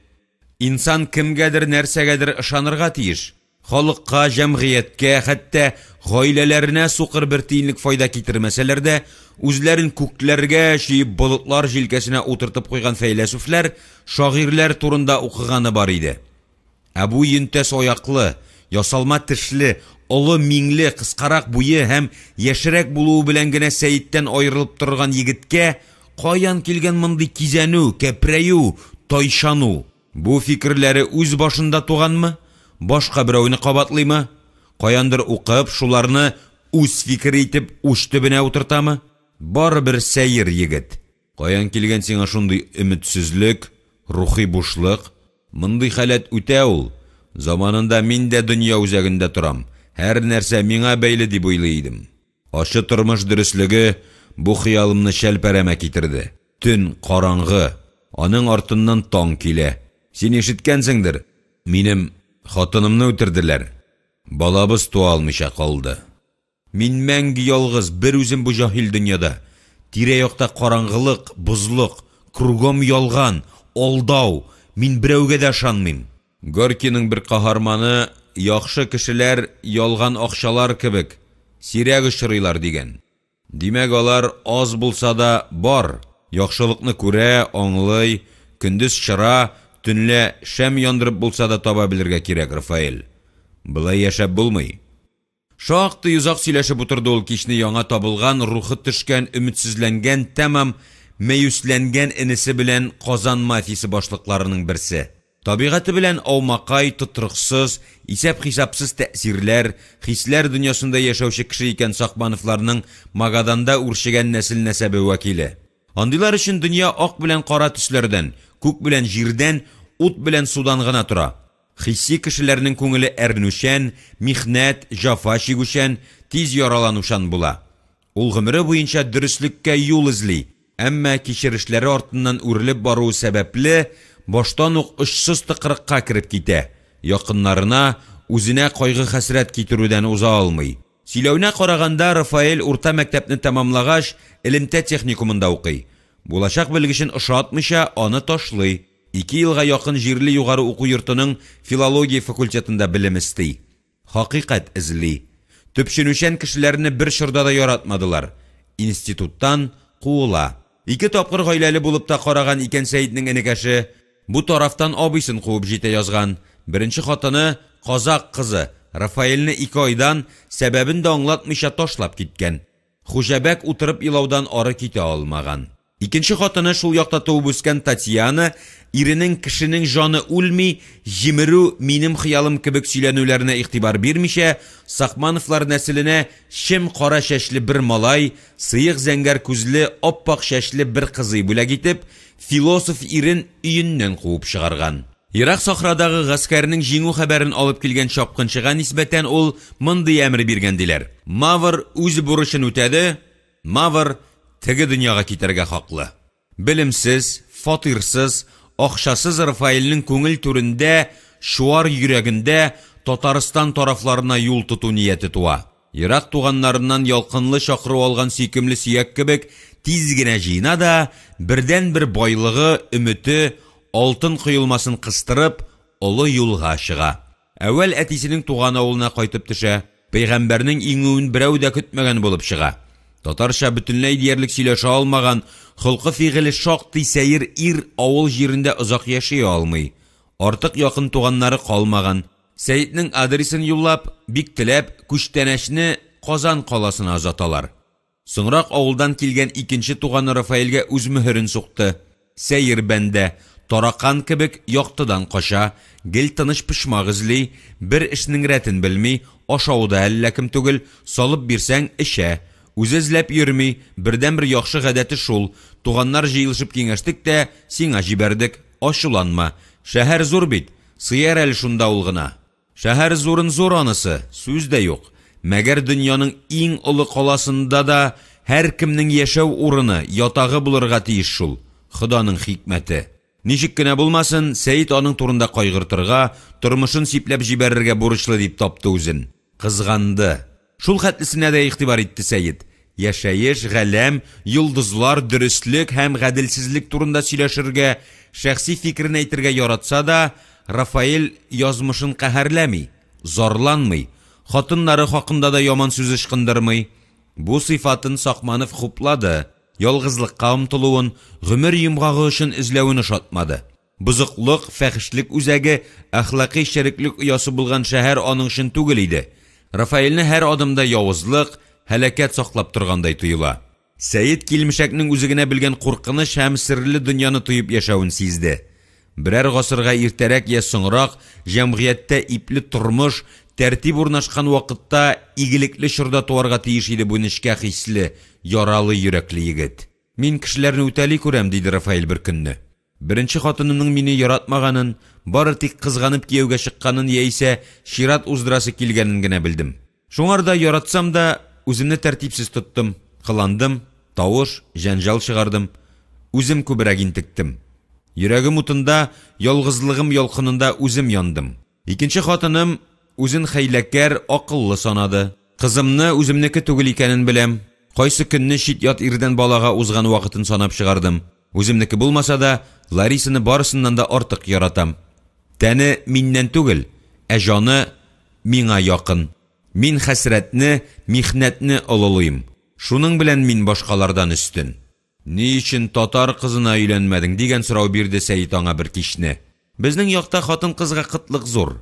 Инсан кемгәдер, нәрсәгәдер ышанырга тиеш. Халыкка, җәмгыятькә, хәтта гаиләләренә сукыр бер тиенлек файда китермәсәләр дә, үзләрен күкләргә чөеп болытлар җилкәсенә утыртып куйган фәйләсүфләр, шагыйрьләр турында укыганы бар иде. Ә бу йөнтәс аяклы, ясалма тешле, олы миңле, кыскарак буе һәм яшьрәк булуы белән генә Сәеттән аерылып торган егеткә каян килгән мондый кизәнү, кәпрәю, тайчану? Бу фикерләре үз башында туганмы, башка берәүне кабатлыймы? Каяндыр укып, шуларны үз фикере итеп уч төбенә утыртамы? Барыбер сәер егет. Каян килгән сиңа шундый өметсезлек, рухи бушлык? Мондый халәт үтә ул. Заманында мин дә дөнья үзәгендә торам, һәр нәрсә миңа бәйле дип уйлый идем. Ачы тормыш дөреслеге бу хыялымны чәлпәрәмә китерде. Төн караңгы, аның артыннан таң килә. Син ишеткәнсеңдер, минем хатынымны үтерделәр. Балабыз туа алмыйча калды. Мин мәңге ялгыз, бер үзем бу җаһил дөньяда. Тирә-якта караңгылык, бозлык, кругом ялган, алдау, мин берәүгә дә ышанмыйм. Горькийның бер каһарманы, яхшы кешеләр ялган акчалар кебек, сирәк очрыйлар, дигән. Димәк, алар, аз булса да, бар, яхшылыкны күрә, аңлый, көндез чыра, төнлә шәм яндырып булса да таба белергә кирәк, Рафаэль. Болай яшәп булмый. Шактый озак сөйләшеп утырды ул кичне яңа табылган, рухы төшкән, өметсезләнгән, тәмам мәюсләнгән энесе белән Казан мафиясе башлыкларының берсе. Табигате белән аумакай, тотрыксыз, исәп-хисапсыз тәэсирләр, хисләр дөньясында яшәүче кеше икән Сакмановларның Магаданда үрчегән нәсел-нәсәбе вәкиле. Андыйлар өчен дөнья ак белән кара төсләрдән, күк белән җирдән, ут белән судан гына тора. Хисси кешеләрнең күңеле әрнүчән, михнәт, җәфа чигүчән, тиз яраланучан була. Ул гомере буенча дөреслеккә юл эзли, әмма кичерешләре артыннан үрелеп баруы сәбәпле, баштан ук очсыз тыкрыкка кереп китә, якыннарына, үзенә кайгы-хәсрәт китерүдән уза алмый. Сөйләвенә караганда, Рафаэль урта мәктәпне тәмамлагач, элемтә техникумында укый. Булачак белгечен ошатмыйча, аны ташлый. Ике елга якын җирле югары уку йортының филология факультетында белем эсти. Хакыйкать эзли. Төпченүчән кешеләрне бер чорда да яратмадылар. Институттан куыла. Ике тапкыр гаиләле булып та караган икән Сәетнең энекәше. Бу тарафтан абыйсын куып җитә язган. Беренче хатыны, казакъ кызы, Рафаэльне ике айдан, сәбәбен дә аңлатмыйча ташлап киткән. Хуҗабәк утырып елаудан ары китә алмаган. Икенче хатыны, шул якта туып үскән Татьяна, иренең кешенең җаны үлми, җимерү минем хыялым кебек сөйләнүләренә игътибар бирмичә, Сакмановлар нәселенә чем кара чәчле бер малай, сыек зәңгәр күзле, ап-ак чәчле бер кызый бүләк итеп, философ ирен өеннән куып чыгарган. Ерак сахрадагы гаскәрнең җиңү хәбәрен алып килгән чапкынчыга нисбәтән ул мондый әмер биргән диләр, Мавр үз бурычын үтәде, Мавр теге дөньяга китәргә хаклы. Белемсез, фатирсыз, акчасыз Рафаэльнең күңел түрендә, чуар йөрәгендә Татарстан тарафларына юл тоту нияте туа. Ерак туганнарыннан ялкынлы чакыру алган сөйкемле сөяк кебек тиз генә җыена да, бердәнбер байлыгы, өмете, алтын коелмасын кыстырып, олы юлга чыга. Әүвәл әтисенең туган авылына кайтып төшә. Пәйгамбәрнең иңүен берәү дә көтмәгән булып чыга. Татарча бөтенләй диярлек сөйләшә алмаган, холкы-фигыле шактый сәер ир авыл җирендә озак яши алмый. Артык якын туганнары калмаган. Сәетнең адресын юллап, бик теләп, күчтәнәчне Казан каласына озаталар. Соңрак авылдан килгән икенче туганы Рафаэльгә үз мөһерен сукты. Сәер бәндә, таракан кебек яктыдан кача, гел тыныч почмак эзли, бер эшнең рәтен белми, ашавы да әллә кем түгел, салып бирсәң, эчә. Үзе эзләп йөрми, бердәнбер яхшы гадәте шул, туганнар җыелышып киңәштек тә, сиңа җибәрдек, ачуланма. Шәһәр зур бит, Сыяр әле шунда ул гына. Шәһәр зурын зур анысы, сүз дә юк. Мәгәр дөньяның иң олы каласында да һәркемнең яшәү урыны, ятагы булырга тиеш шул, Ходаның хикмәте. Ничек кенә булмасын, Сәет аның турында кайгыртырга, тормышын сипләп җибәрергә бурычлы дип тапты үзен. Кызганды. Шул хәтлесенә дә игътибар итте Сәет. Яшәеш, галәм, йолдызлар, дөреслек һәм гаделсезлек турында сөйләшергә, шәхси фикерен әйтергә яратса да, Рафаэль язмышын каһәрләми, зарланмый, хатыннары хакында да яман сүз ычкындырмый. Бу сыйфатын Сакманов хуплады, ялгызлыкка омтылуын, гомер йомгагы өчен эзләвен ошатмады. Бозыклык, фәхешлек үзәге, әхлакый череклек оясы булган шәһәр аның өчен түгел иде. Рафаэльне һәр адымда явызлык, һәлакәт саклап торгандай тоела. Сәет килмешәкнең үзе генә белгән куркыныч һәм серле дөньяны тоеп яшәвен сизде. Берәр гасырга иртәрәк йә соңрак, җәмгыятьтә ипле тормыш, тәртип урнашкан вакытта, игелекле чорда туарга тиеш иде бу нечкә хисле, яралы йөрәкле егет. Мин кешеләрне үтәли күрәм, диде Рафаэль бер көнне. Беренче хатынымның мине яратмаганын, бары тик кызганып кияүгә чыкканын яисә чират уздырасы килгәнен генә белдем. Шуңар да яратсам да, үземне тәртипсез тоттым, кыландым, тавыш, җәнҗал чыгардым. Үзем күбрәк интектем. Йөрәгем утында, ялгызлыгым ялкынында үзем яндым. Икенче хатыным үзен хәйләкәр, акыллы санады. Кызымны үземнеке түгел икәнен беләм. Кайсы көнне чит-ят ирдән балага узган вакытын санап чыгардым. Үземнеке булмаса да, Ларисаны барысыннан да артык яратам. Тәне миннән түгел, ә җаны миңа якын. Мин хәсрәтне, михнәтне олылыйм. Шуның белән мин башкалардан өстен. Ни өчен татар кызына өйләнмәдең? дигән сорау бирде Сәет аңа бер кичне. Безнең якта хатын-кызга кытлык зур.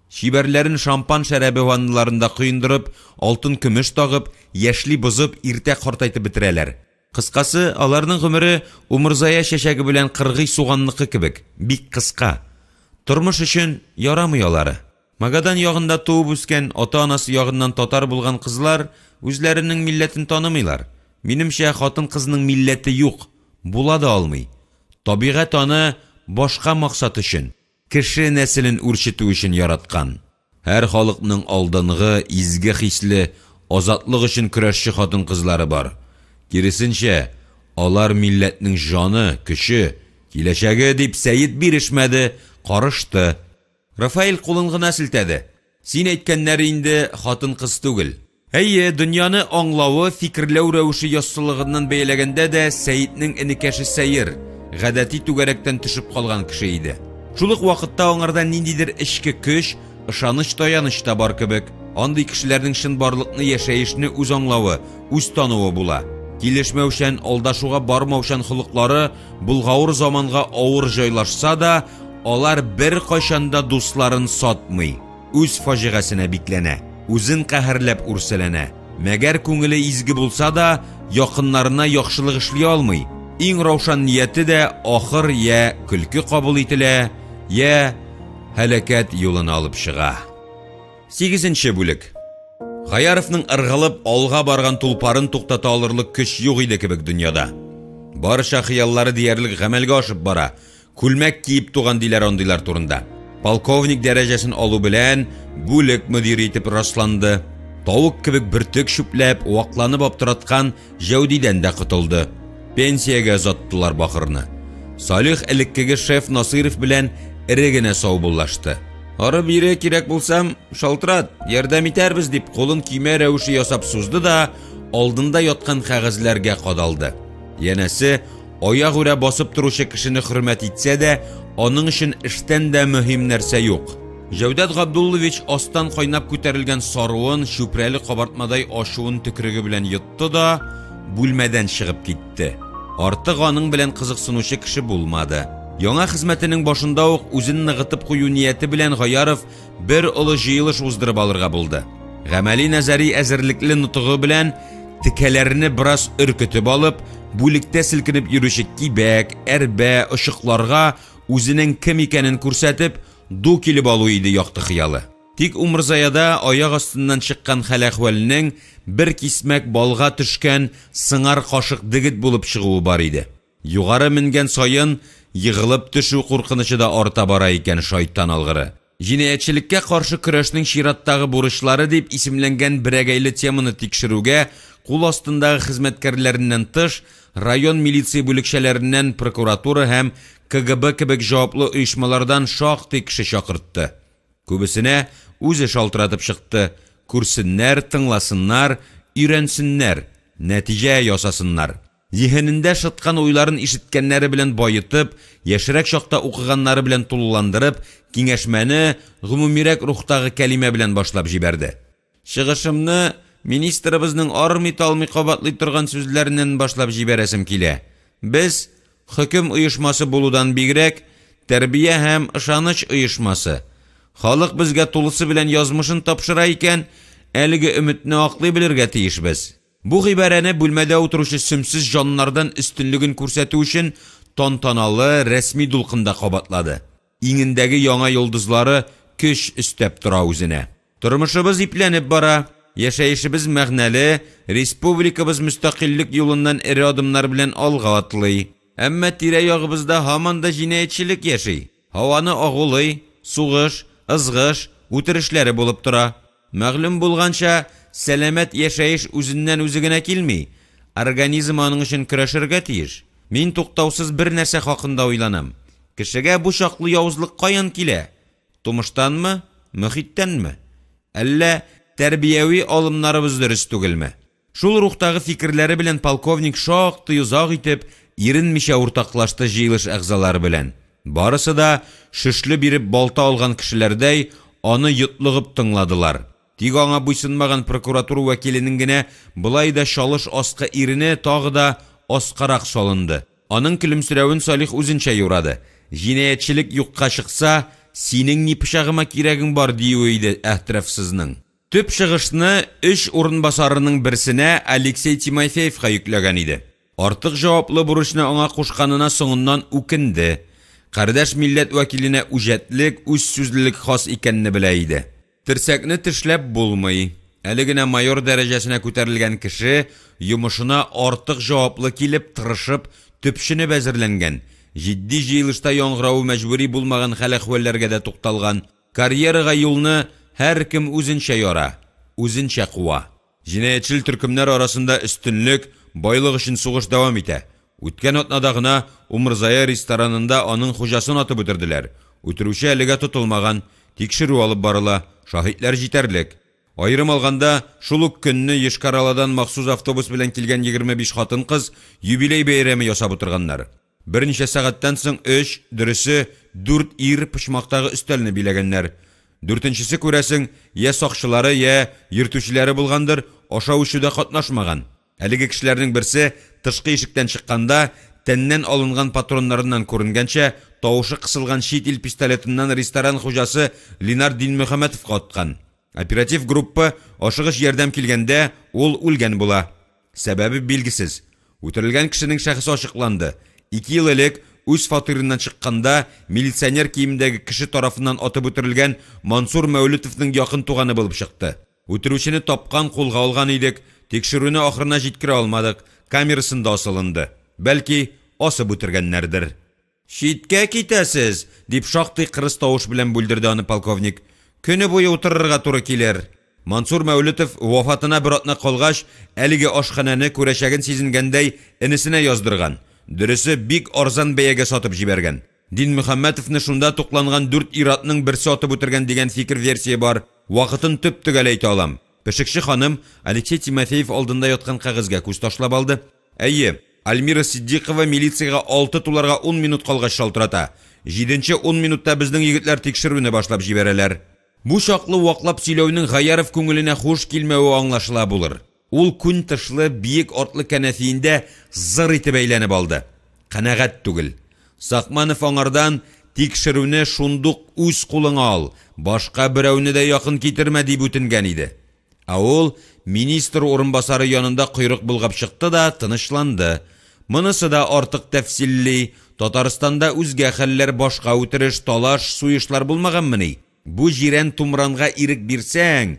Чибәрләрен шампан шәрабе ванналарында коендырып, алтын-көмеш тагып, яшьли бозып, иртә картайтып бетерәләр. Кыскасы, аларның гомере умырзая чәчәге белән кыргый суганныкы кебек, бик кыска. Тормыш өчен ярамый алары. Магадан ягында туып үскән, ата-анасы ягыннан татар булган кызлар үзләренең милләтен танымыйлар. Минемчә, хатын-кызның милләте юк, була да алмый. Табигать аны башка максат өчен, кеше нәселен үрчетү өчен яраткан. Һәр халыкның алдынгы, изге хисле, азатлык өчен көрәшче хатын-кызлары бар. Киресенчә, алар милләтнең җаны, көче, киләчәге, дип Сәет бирешмәде, карышты. Рафаэль кулын гына селтәде. Син әйткәннәре инде хатын-кыз түгел. Әйе, дөньяны аңлавы, фикерләү рәвеше яссылыгыннан бәяләгәндә дә Сәетнең энекәше сәер. гадәти түгәрәктән төшеп калган кеше иде. Шул ук вакытта аңарда ниндидер эчке көч, ышаныч-таяныч та бар кебек. Андый кешеләрнең чынбарлыкны, яшәешне үз аңлавы, үз тануы була. Килешмәүчән, алдашуга бармаучан холыклары болгавыр заманга авыр җайлашса да, алар беркайчан да дусларын сатмый, үз фаҗигасенә бикләнә, үзен каһәрләп үрсәләнә. Мәгәр күңеле изге булса да, якыннарына яхшылык эшли алмый. Иң раушан нияте дә ахыр я көлке кабул ителә, я һәлакәт юлына алып чыга. Сигезенче бүлек. Гаяровның ыргылып алга барган тулпарын туктата алырлык көч юк иде кебек дөньяда. Барча хыяллары диярлек гамәлгә ашып бара. Күлмәк киеп туган диләр андыйлар турында. Полковник дәрәҗәсен алу белән бүлек мөдире итеп расланды. Тавык кебек бөртек чүпләп, вакланып аптыраткан Җәүдидән дә котылды. Пенсиягә озаттылар бахырны. Салих элеккеге шеф Насыйров белән эре генә саубуллашты. Ары-бире кирәк булсам, шалтырат, ярдәм итәрбез, дип кулын көймә рәвеше ясап сузды да, алдында яткан кәгазьләргә кадалды. Янәсе, аягүрә басып торучы кешене хөрмәт итсә дә, аның өчен эштән дә мөһим нәрсә юк. Җәүдәт Габдуллович астан кайнап күтәрелгән саруын, чүпрәле кабартмадай ачуын төкереге белән йотты да, бүлмәдән чыгып китте. Артык аның белән кызыксынучы кеше булмады. Яңа хезмәтенең башында ук үзен ныгытып кую нияте белән Гаяров бер олы җыелыш уздырып алырга булды. Гамәли-нәзари әзерлекле нотыгы белән текәләрне бераз өркетеп алып, бүлектә селкенеп йөрүче кибәк, әрбә, очыкларга үзенең кем икәнен күрсәтеп, ду килеп алу иде якты хыялы. Тик Умырзаяда аяк астыннан чыккан хәл-әхвәлнең бер кисмәк балга төшкән сыңар кашык дегет булып чыгуы бар иде. Югары менгән саен егылып төшү куркынычы да арта бара икән, шайтан алгыры. Җинаятьчелеккә каршы көрәшнең чираттагы бурычлары дип исемләнгән берәгәйле теманы тикшерүгә кул астындагы хезмәткәрләреннән тыш, район милиция бүлекчәләреннән, прокуратура һәм КГБ кебек җаваплы оешмалардан шактый кеше чакыртты. Күбесенә үзе шалтыратып чыкты, күрсеннәр, тыңласыннар, өйрәнсеннәр, нәтиҗә ясасыннар. Зиһенендә шыткан уйларын ишеткәннәре белән баетып, яшьрәк чакта укыганнары белән тулыландырып, киңәшмәне гомумирәк рухтагы кәлимә белән башлап җибәрде. Чыгышымны министрыбызның армый-талмый кабатлый торган сүзләреннән башлап җибәрәсем килә. Без, хөкем оешмасы булудан бигрәк, тәрбия һәм ышаныч оешмасы. Халык безгә тулысы белән язмышын тапшыра икән, әлеге өметне аклый белергә тиешбез. Бу гыйбарәне бүлмәдә утыручы сөмсез җаннардан өстенлеген күрсәтү өчен тантаналы, рәсми дулкында кабатлады. Иңендәге яңа йолдызлары көч өстәп тора үзенә. Тормышыбыз ипләнеп бара, яшәешебез мәгънәле, республикабыз мөстәкыйльлек юлыннан эре адымнар белән алга атлый. Әмма тирә-ягыбызда һаман да җинаятьчелек яши. Һаваны агулый, сугыш, ызгыш, үтерешләре булып тора. Мәгълүм булганча, сәламәт яшәеш үзеннән-үзе генә килми, организм аның өчен көрәшергә тиеш. Мин туктаусыз бер нәрсә хакында уйланам. Кешегә бу чаклы явызлык каян килә? Тумыштанмы, мохиттәнме? Әллә тәрбияви алымнарыбыз дөрес түгелме? Шул рухтагы фикерләре белән полковник шактый озак итеп, иренмичә уртаклашты җыелыш әгъзалары белән. Барысы да, шөшле биреп балта алган кешеләрдәй, аны йотлыгып тыңладылар. Тик аңа буйсынмаган прокуратура вәкиленең генә болай да чалыш аскы ирене тагы да аскарак салынды. Аның көлемсерәвен Салих үзенчә юрады. Җинаятьчелек юкка чыкса, синең ни пычагыма кирәгең бар, диюе иде Әхтрәфсызның. Төп чыгышны өч урынбасарының берсенә Алексей Тимофеевка йөкләгән иде. Артык җаваплы бурычны аңа кушканына соңыннан үкенде. Кардәш милләт вәкиленә үҗәтлек, үзсүзлелек хас икәнне белә иде. Терсәкне тешләп булмый. Әле генә майор дәрәҗәсенә күтәрелгән кеше йомышына артык җаваплы килеп, тырышып, төпченеп әзерләнгән, җитди җыелышта яңгыравы мәҗбүри булмаган хәл-әхвәлләргә дә тукталган. Карьерага юлны һәркем үзенчә яра, үзенчә куа. Җинаятьчел төркемнәр арасында өстенлек, байлык өчен сугыш дәвам итә. Үткән атнада гына Умырзая ресторанында аның хуҗасын атып үтерделәр. Үтерүче әлегә тотылмаган, тикшерү алып барыла, шаһитләр җитәрлек. Аерым алганда, шул ук көнне Йошкар-Оладан махсус автобус белән килгән 25 хатын-кыз юбилей бәйрәме ясап утырганнар. Берничә сәгатьтән соң өч, дөресе, дүрт ир почмактагы өстәлне биләгәннәр. Дүртенчесе, күрәсең, йә сакчылары, йә йөртүчеләре булгандыр, ашау-эчүдә катнашмаган. Әлеге кешеләрнең берсе тышкы ишектән чыкканда, тәннән алынган патроннарыннан күренгәнчә, тавышы кысылган чит ил пистолетыннан ресторан хуҗасы Линар Динмөхәммәтовка аткан. Оператив группа ашыгыч ярдәм килгәндә, ул үлгән була. Сәбәбе билгесез. Үтерелгән кешенең шәхесе ачыкланды. Ике ел элек үз фатирыннан чыкканда милиционер киемендәге кеше тарафыннан атып үтерелгән Мансур Мәүлетовның якын туганы булып чыкты. Үтерүчене тапкан, кулга алган идек, тикшерүне ахырына җиткерә алмадык, камерасында асылынды. Бәлки, асып үтергәннәрдер. Читкә китәсез! дип шактый кырыс тавыш белән бүлдерде аны полковник. Көне буе утырырга туры килер. Мансур Мәүлетов вафатына бер атна калгач, әлеге ашханәне, күрәчәген сизенгәндәй, энесенә яздырган. Дөресе, бик арзан бәягә сатып җибәргән. Динмөхәммәтовны шунда тукланган дүрт ир-атның берсе атып үтергән дигән фикер-версия бар. Вакытын төп-төгәл әйтә алам. Пешекче ханым Алексей Тимофеев алдында яткан кәгазьгә күз ташлап алды. Әйе, Альмира Ситдикова милициягә алты туларга ун минут калгач шалтырата. Җиденче ун минутта безнең егетләр тикшерүне башлап җибәрәләр. Бу чаклы ваклап сөйләүнең Гаяров күңеленә хуш килмәве аңлашыла булыр. Ул күн тышлы, биек артлы кәнәфиендә зыр итеп әйләнеп алды. Канәгать түгел. Сакманов аңардан, Тикшерүне шундук үз кулыңа ал, башка берәүне дә якын китермә, дип үтенгән иде. Ә ул министр урынбасары янында койрык болгап чыкты да тынычланды. Монысы да артык тәфсилли, Татарстанда үзгә хәлләр, башка үтереш, талаш, суешлар булмаганмыни? Бу җирән тумранга ирек бирсәң,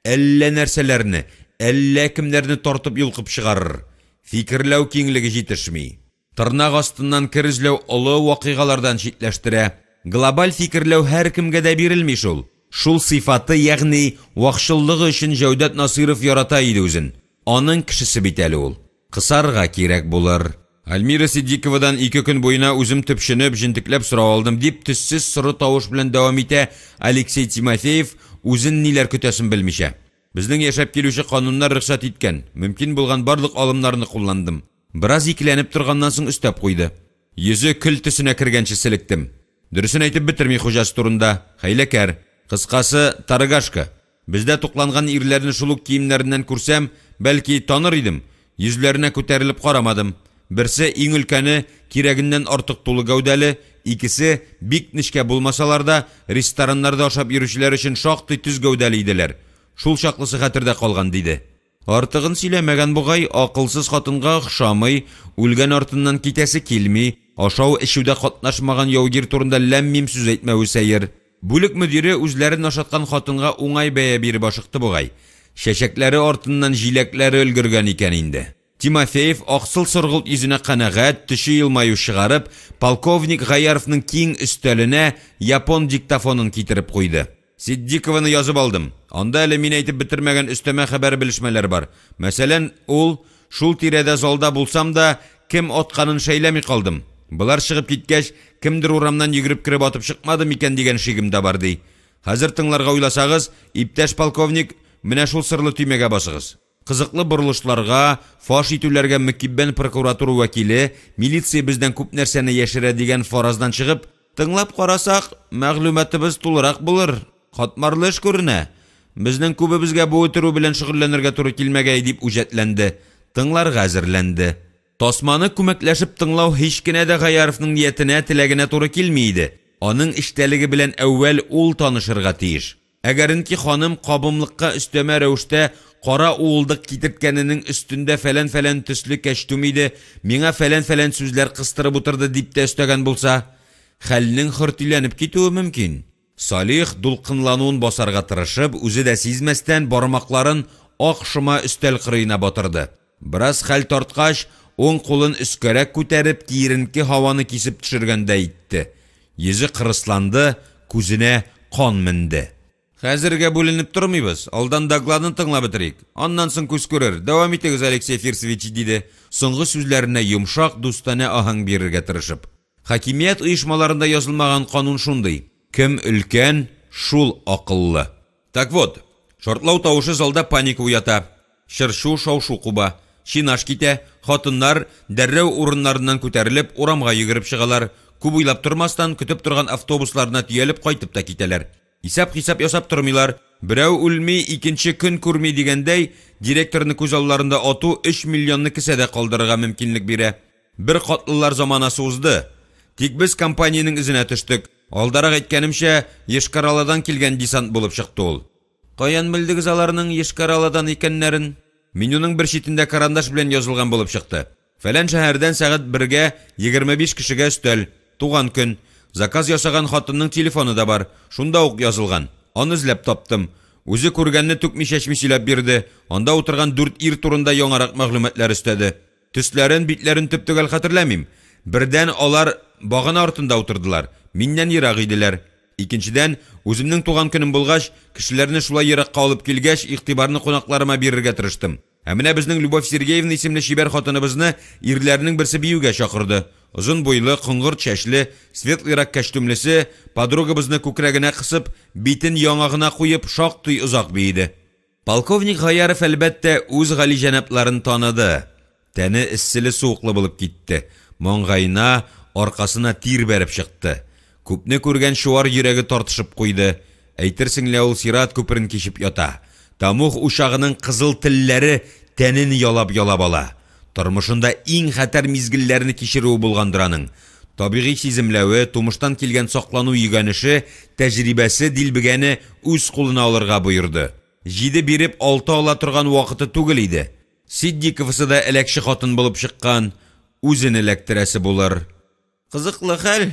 әллә нәрсәләрне, әллә кемнәрне тартып йолкып чыгарыр. Фикерләү киңлеге җитешми. Тырнак астыннан кер эзләү олы вакыйгалардан читләштерә. Глобаль фикерләү һәркемгә дә бирелми шул. Шул сыйфаты, ягъни вакчыллыгы өчен Җәүдәт Насыйров ярата иде үзен. Аның кешесе бит әле ул. Кысарга кирәк булыр. Альмира Ситдиковадан ике көн буена үзем төпченеп, җентекләп сорау алдым, дип төссез соры тавыш белән дәвам итә Алексей Тимофеев, үзен ниләр көтәсен белмичә. Безнең яшәп килүче кануннар рөхсәт иткән, мөмкин булган барлык алымнарны кулландым. Бераз икеләнеп торганнан соң өстәп куйды. Йөзе көл төсенә кергәнче селектем. Дөресен әйтеп бетерми хуҗасы турында. Хәйләкәр. Кыскасы, торгашка. Бездә тукланган ирләрне шул ук киемнәреннән күрсәм, бәлки, таныр идем. Йөзләренә күтәрелеп карамадым. Берсе, иң өлкәне, кирәгеннән артык тулы гәүдәле, икесе, бик нечкә булмасалар да, рестораннарда ашап йөрүчеләр өчен шактый төз гәүдәле иделәр. Шул чаклысы хәтердә калган, диде. Артыгын сөйләмәгән бугай, акылсыз хатынга охшамый, үлгән артыннан китәсе килми, ашау-эчүдә катнашмаган яугир турында ләм-мим сүз әйтмәве сәер. Бүлек мөдире үзләрен ашаткан хатынга уңай бәя биреп ашыкты бугай. Чәчәкләре артыннан җиләкләре өлгергән икән инде. Тимофеев, аксыл-соргылт йөзенә канәгать, төче елмаю чыгарып, полковник Гаяровның киң өстәленә япон диктофонын китереп куйды. Ситдикованы язып алдым. Анда әле мин әйтеп бетермәгән өстәмә хәбәр-белешмәләр бар. Мәсәлән, ул, шул тирәдә залда булсам да, кем атканын шәйләми калдым. Болар чыгып киткәч, кемдер урамнан йөгереп кереп атып чыкмады микән дигән шигем дә бар, ди. Хәзер тыңларга уйласагыз, иптәш полковник, менә шул сырлы төймәгә басыгыз. Кызыклы борылышларга, фаш итүләргә мөкиббән прокуратура вәкиле, милиция бездән күп нәрсәне яшерә дигән фараздан чыгып, тыңлап карасак, мәгълүматыбыз тулырак булыр, катмарлы эш күренә. Безнең күбебезгә бу үтерү белән шөгыльләнергә туры килмәгәе, дип үҗәтләнде, тыңларга әзерләнде. Тасманы күмәкләшеп тыңлау һич кенә дә Гаяровның ниятенә, теләгенә туры килми иде. Аның эчтәлеге белән әүвәл ул танышырга тиеш. Әгәренки ханым кабымлыкка өстәмә рәвештә кара уылдык китерткәненең өстендә фәлән-фәлән төсле кәчтүм иде, миңа фәлән-фәлән сүзләр кыстырып утырды дип тә өстәгән булса, хәлнең хөртиләнеп китүе мөмкин. Салих, дулкынлануын басарга тырышып, үзе дә сизмәстән, бармакларын ак шома өстәл кырыена батырды. Бераз хәл тарткач, уң кулын өскәрәк күтәреп, киеренке һаваны кисеп төшергәндәй итте. Йөзе кырысланды, күзенә кан менде. Хәзергә бүленеп тормыйбыз, алдан докладны тыңлап бетерик. Аннан соң күз күрер. Дәвам итегез, Алексей Фирсович, диде, соңгы сүзләренә йомшак, дустанә аһәң бирергә тырышып. Хакимият оешмаларында язылмаган канун шундый, кем өлкән, шул акыллы. Так вот, шартлау тавышы залда паника уята. Чыр-чу, шау-шу куба. Чинаш китә. хатыннар, дәррәү урыннарыннан күтәрелеп, урамга йөгереп чыгалар, күп уйлап тормастан, көтеп торган автобусларына төялеп кайтып та китәләр. Исәп-хисап ясап тормыйлар, берәү үлми, икенче көн күрми дигәндәй, директорны күз алларында ату өч миллионны кесәдә калдырырга мөмкинлек бирә. Бер катлылар заманасы узды. Тик без компаниянең эзенә төштек. Алдарак әйткәнемчә, Йошкар-Оладан килгән десант булып чыкты ул. Каян белдегез аларның Йошкар-Оладан икәннәрен? Менюның бер читендә карандаш белән язылган булып чыкты. Фәлән шәһәрдән сәгать бергә 25 кешегә өстәл. Туган көн. Заказ ясаган хатынның телефоны да бар. Шунда ук язылган. Аны эзләп таптым. Үзе күргәнне түкми-чәчми сөйләп бирде. Анда утырган дүрт ир турында яңарак мәгълүматлар өстәде. Төсләрен, битләрен төп-төгәл хәтерләмим. Бердән, алар багана артында утырдылар, миннән ерак иделәр. Икенчедән, үземнең туган көнем булгач, кешеләрне шулай еракка алып килгәч, игътибарны кунакларыма бирергә тырыштым. Ә менә безнең Любовь Сергеевна исемле чибәр хатыныбызны ирләрнең берсе биюгә чакырды. Озын буйлы, коңгырт чәчле, светлыйрак кәчтүмлесе, подругабызны күкрәгенә кысып, битен яңагына куеп, шактый озак биеде. Полковник Гаяров, әлбәттә, үз галиҗәнапларын таныды. Тәне эсселе-суыклы булып китте, маңгаена, аркасына тир бәреп чыкты. Күпне күргән чуар йөрәге тартышып куйды. Әйтерсең лә ул сират күперен кичеп ята. Тәмуг учагының кызыл телләре тәнен ялап-ялап ала. Тормышында иң хәтәр мизгелләрне кичерүе булгандыр аның. Табигый сиземләве, тумыштан килгән саклану йөгәнеше, тәҗрибәсе дилбегәне үз кулына алырга боерды. Җиде биреп алты ала торган вакыты түгел иде. Ситдиковасы да әләкче хатын булып чыккан, үзен эләктерәсе булыр. Кызыклы хәл,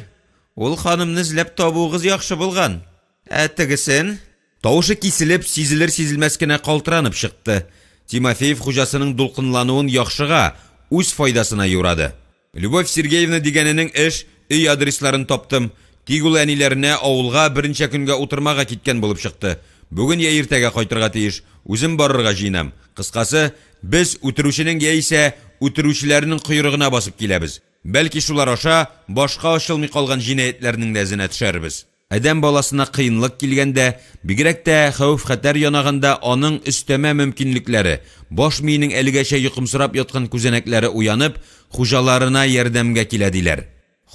ул ханымны эзләп табуыгыз яхшы булган. Ә тегесен? Тавышы киселеп, сизелер-сизелмәс кенә калтыранып чыкты. Тимофеев хуҗасының дулкынлануын яхшыга, үз файдасына юрады. Любовь Сергеевна дигәненең эш, өй адресларын таптым. Тик ул әниләренә, авылга берничә көнгә утырмага киткән булып чыкты. Бүген йә иртәгә кайтырга тиеш. Үзем барырга җыенам. Кыскасы, без үтерүченең яисә үтерүчеләрнең койрыгына басып киләбез. Бәлки шулар аша башка ачылмый калган җинаятьләрнең дә эзенә төшәрбез. Адәм баласына кыенлык килгәндә, бигрәк тә хәвеф-хәтәр янаганда аның өстәмә мөмкинлекләре, баш миенең әлегәчә йокымсырап яткан күзәнәкләре уянып, хуҗаларына ярдәмгә килә диләр.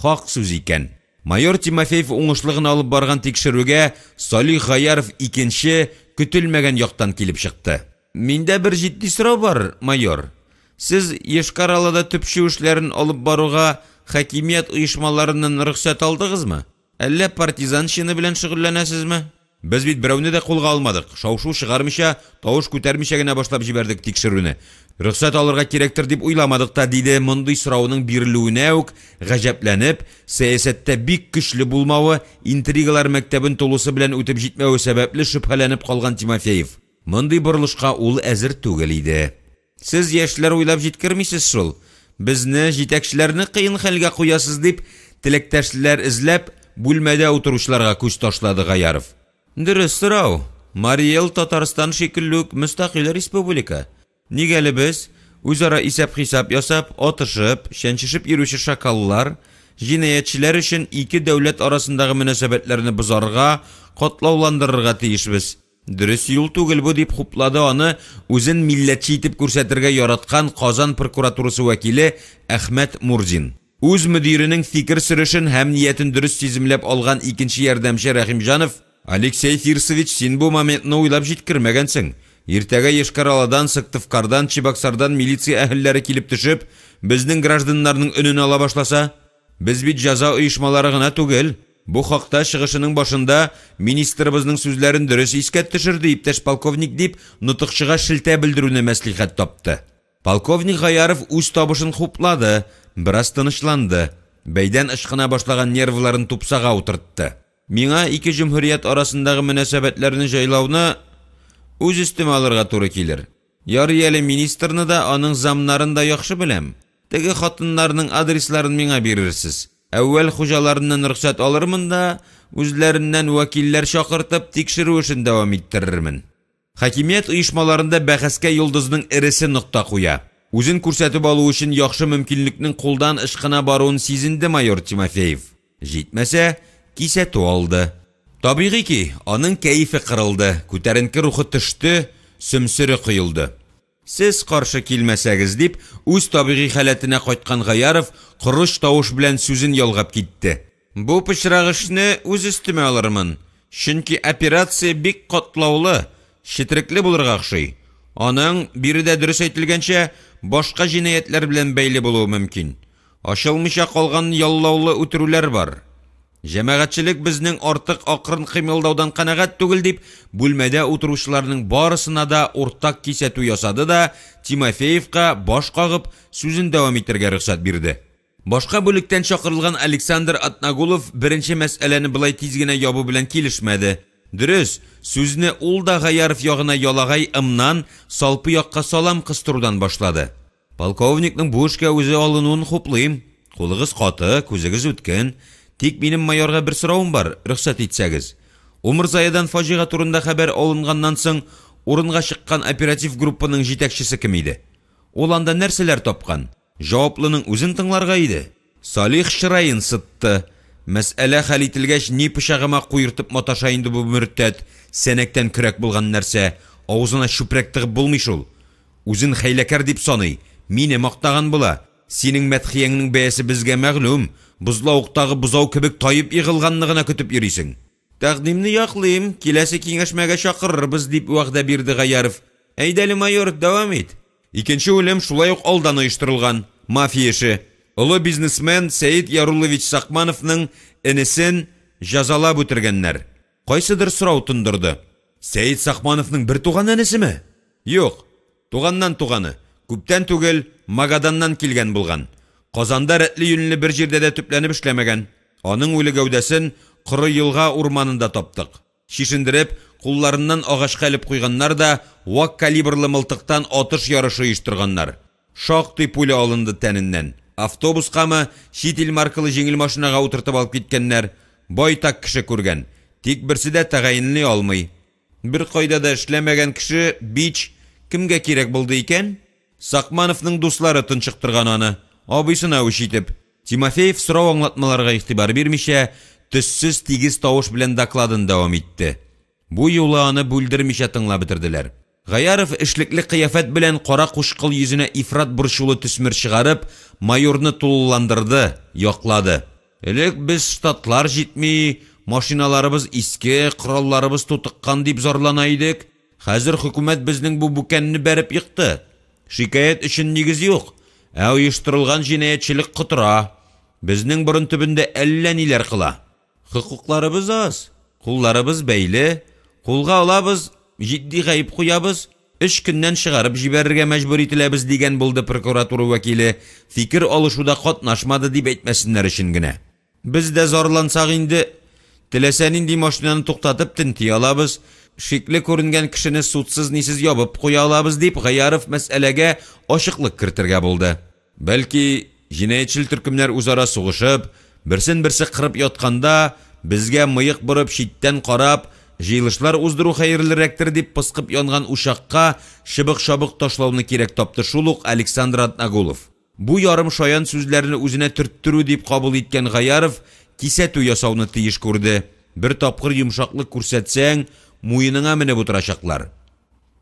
Хак сүз икән. Майор Тимофеев уңышлы гына алып барган тикшерүгә Салих Гаяров икенче, көтелмәгән яктан килеп чыкты. Миндә бер җитди сорау бар, майор. Сез Йошкар-Олада төпчү эшләрен алып баруга хакимият оешмаларыннан рөхсәт алдыгызмы? Әллә партизанщина белән шөгыльләнәсезме? Без бит берәүне дә кулга алмадык, шау-шу чыгармыйча, тавыш күтәрмичә генә башлап җибәрдек тикшерүне. Рөхсәт алырга кирәктер дип уйламадык та, диде мондый сорауның бирелүенә үк гаҗәпләнеп, сәясәттә бик көчле булмавы, интригалар мәктәбен тулысы белән үтеп җитмәве сәбәпле шөбһәләнеп калган Тимофеев. Мондый борылышка ул әзер түгел иде. Сез, яшьләр, уйлап җиткермисез шул. Безне, җитәкчеләрне кыен хәлгә куясыз, дип, теләктәшләр эзләп, бүлмәдә утыручыларга күз ташлады Гаяров. Дөрес сорау. Марий Эл Татарстан шикелле үк мөстәкыйль республика. Ник әле без, үзара исәп-хисап ясап, атышып, чәнчешеп йөрүче шакаллар, җинаятьчеләр өчен ике дәүләт арасындагы мөнәсәбәтләрне бозарга, катлауландырырга тиешбез? Дөрес юл түгел бу, дип хуплады аны үзен милләтче итеп күрсәтергә яраткан Казан прокуратурасы вәкиле Әхмәт Мурзин. Үз мөдиренең фикер сөрешен һәм ниятен дөрес сиземләп алган икенче ярдәмче Рәхимҗанов, Алексей Фирсович, син бу моментны уйлап җиткермәгәнсең. Иртәгә Йошкар-Оладан, Сыктывкардан, Чебоксардан милиция әһелләре килеп төшеп, безнең гражданнарның өнен ала башласа? Без бит җәза оешмалары гына түгел. Бу хакта чыгышының башында министрыбызның сүзләрен дөрес искә төшерде, иптәш полковник, дип, нотыкчыга шелтә белдерүне мәслихәт тапты. Полковник Гаяров үз табышын хуплады, бераз тынычланды. Бәйдән ычкына башлаган нервларын тупсага утыртты. Миңа ике җөмһүрият арасындагы мөнәсәбәтләрне җайлауны үз өстемә алырга туры килер. Ярый әле министрны да, аның замнарын да яхшы беләм. Теге хатыннарның адресларын миңа бирерсез. Әүвәл хуҗаларыннан рөхсәт алырмын да, үзләреннән вәкилләр чакыртып, тикшерү эшен дәвам иттерермен. Хакимият оешмаларында бәхәскә йолдызның эресе нокта куя. Үзен күрсәтеп алу өчен яхшы мөмкинлекнең кулдан ычкына баруын сизенде майор Тимофеев. Җитмәсә, кисәтү алды. Табигый ки, аның кәефе кырылды, күтәренке рухы төште, сөмсере коелды. Сез каршы килмәсәгез, дип, үз табигый халәтенә кайткан Гаяров корыч тавыш белән сүзен ялгап китте. Бу пычрак эшне үз өстемә алырмын, чөнки операция бик катлаулы, четерекле булырга охшый. Аның, биредә дөрес әйтелгәнчә, башка җинаятьләр белән бәйле булуы мөмкин. Ачылмыйча калган яллаулы үтерүләр бар. Җәмәгатьчелек безнең артык акрын кыймылдаудан канәгать түгел, дип, бүлмәдә утыручыларның барысына да уртак кисәтү ясады да, Тимофеевка баш кагып, сүзен дәвам итәргә рөхсәт бирде. Башка бүлектән чакырылган Александр Атнагулов беренче мәсьәләне болай тиз генә ябу белән килешмәде. Дөрес, сүзне ул да Гаяров ягына ялагай ымнан, салпы якка салам кыстырудан башлады. Полковникның бу эшкә үзе алынуын хуплыйм. Кулыгыз каты, күзегез үткен. Тик минем майорга бер соравым бар, рөхсәт итсәгез. Умырзаядан фаҗига турында хәбәр алынганнан соң урынга чыккан оператив группаның җитәкчесе кем иде? Ул анда нәрсәләр тапкан? Җаваплының үзен тыңларга иде. Салих чыраен сытты. Мәсьәлә хәл ителгәч, ни пычагыма куертып маташа инде бу мөртәт, сәнәктән көрәк булган нәрсә, авызына чүпрәк тыгып булмый шул. Үзен хәйләкәр дип саный, мине мактаган була. Синең мәдхияңнең бәясе безгә мәгълүм, бозлавыктагы бозау кебек таеп егылганны гына көтеп йөрисең. Тәкъдимне яклыйм, киләсе киңәшмәгә чакырырбыз, дип вәгъдә бирде Гаяров. Әйдәле, майор, дәвам ит. Икенче үлем шулай ук алдан оештырылган, мафия эше. Олы бизнесмен Сәет Яруллович Сакмановның энесен җәзалап үтергәннәр. Кайсыдыр сорау тондырды. Сәет Сакмановның бертуган энесеме? Юк, туганнан туганы. Күптән түгел Магаданнан килгән булган. Казанда рәтле-юньле бер җирдә дә төпләнеп эшләмәгән. Аның үле гәүдәсен Коры Елга урманында таптык. Чишендереп, кулларыннан агачка элеп куйганнар да вак калибрлы мылтыктан атыш ярышы оештырганнар. Шактый пуля алынды тәненнән. Автобускамы, чит ил маркалы җиңел машинага утыртып алып киткәннәр. Байтак кеше күргән. Тик берсе дә тәгаенли алмый. Беркайда да эшләмәгән кеше, бич, кемгә кирәк булды икән? Сакмановның дуслары тончыктырган аны, абыйсына үч итеп. Тимофеев сорау-аңлатмаларга игътибар бирмичә, төссез тигез тавыш белән докладын дәвам итте. Бу юлы аны бүлдермичә тыңлап бетерделәр. Гаяров эшлекле кыяфәт белән кара-кучкыл йөзенә ифрат борчулы төсмер чыгарып, майорны тулыландырды, яклады. Элек без штатлар җитми, машиналарыбыз иске, коралларыбыз тутыккан дип зарлана идек. Хәзер хөкүмәт безнең бу бүкәнне бәреп екты. Шикаять өчен нигез юк, ә оештырылган җинаятьчелек котыра. Безнең борын төбендә әллә ниләр кыла. Хокукларыбыз аз, кулларыбыз бәйле. Кулга алабыз, җитди гаеп куябыз, өч көннән чыгарып җибәрергә мәҗбүр ителәбез, дигән булды прокуратура вәкиле, фикер алышуда катнашмады дип әйтмәсеннәр өчен генә. Без дә зарлансак инде, теләсә нинди машинаны туктатып тенти алабыз, шикле күренгән кешене судсыз-нисез ябып куя алабыз, дип Гаяров мәсьәләгә ачыклык кертергә булды. Бәлки, җинаятьчел төркемнәр үзара сугышып, берсен-берсе кырып ятканда, безгә мыек борып читтән карап, җыелышлар уздыру хәерлерәктер дип пыскып янган учакка чыбык-чабык ташлауны кирәк тапты шул ук Александр Атнагулов. Бу ярым шаян сүзләрне үзенә төрттерү дип кабул иткән Гаяров кисәтү ясауны тиеш күрде, бер тапкыр йомшаклык күрсәтсәң, муеныңа менеп утырачаклар.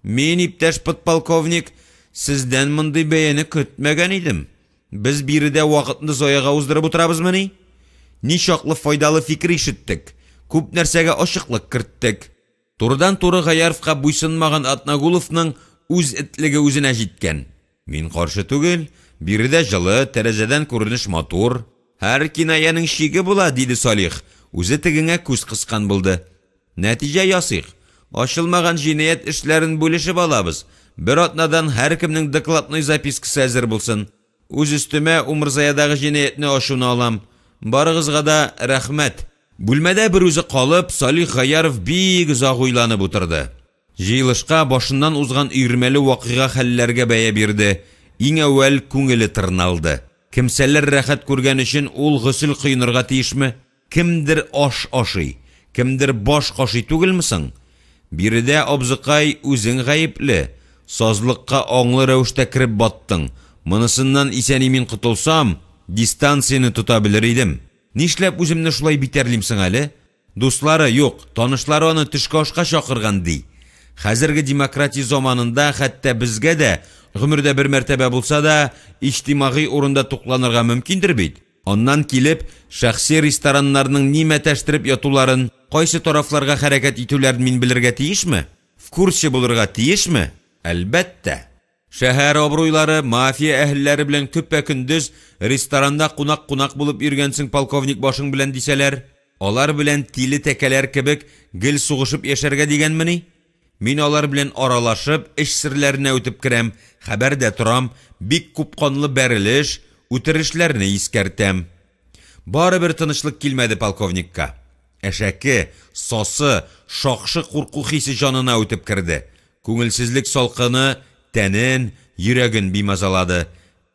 Мин, иптәш подполковник, сездән мондый бәяне көтмәгән идем. Без биредә вакытны заяга уздырып утырабызмыни? Ничаклы файдалы фикер ишеттек, күп нәрсәгә ачыклык керттек. Турыдан-туры Гаяровка буйсынмаган Атнагуловның үз этлеге үзенә җиткән. Мин каршы түгел, биредә җылы, тәрәзәдән күренеш матур. Һәр кинаянең чиге була, диде Салих, үзе тегеңә күз кыскан булды. Нәтиҗә ясыйк. Ачылмаган җинаять эшләрен бүлешеп алабыз. Бер атнадан һәркемнең докладной запискасы әзер булсын. Үз өстемә Умырзаядагы җинаятьне ачуны алам. Барыгызга да рәхмәт. Бүлмәдә берүзе калып, Салих Гаяров бик озак уйланып утырды. Җыелышка, башыннан узган өермәле вакыйга-хәлләргә бәя бирде. Иң әүвәл күңеле тырналды. Кемсәләр рәхәт күргән өчен ул госел коенырга тиешме? Кемдер аш ашый, кемдер баш кашый түгелме соң? Биредә, абзыкай, үзең гаепле. Сазлыкка аңлы рәвештә кереп баттың. Монысыннан исән-имин котылсам, дистанцияне тота белер идем. Нишләп үземне шулай битәрлим соң әле? Дуслары, юк, танышлары аны төшке ашка чакырган, ди. Хәзерге демократия заманында хәтта безгә дә, гомердә бер мәртәбә булса да, иҗтимагый урында тукланырга мөмкиндер бит? Аннан килеп, шәхси рестораннарның ни мәтәштереп ятуларын, кайсы тарафларга хәрәкәт итүләрен мин белергә тиешме? В курсе булырга тиешме? Әлбәттә! Шәһәр абруйлары, мафия әһелләре белән көпә-көндез ресторанда кунак-кунак булып йөргәнсең полковник башың белән дисәләр, алар белән тиле тәкәләр кебек гел сугышып яшәргә дигәнмени? Мин алар белән аралашып, эч серләренә үтеп керәм, хәбәрдә торам, бик күп канлы бәрелеш, үтерешләрне искәртәм. Барыбер тынычлык килмәде полковникка. Әшәке, сасы, шакшы курку хисе җанына үтеп керде. Күңелсезлек салкыны тәнен, йөрәген бимазалады.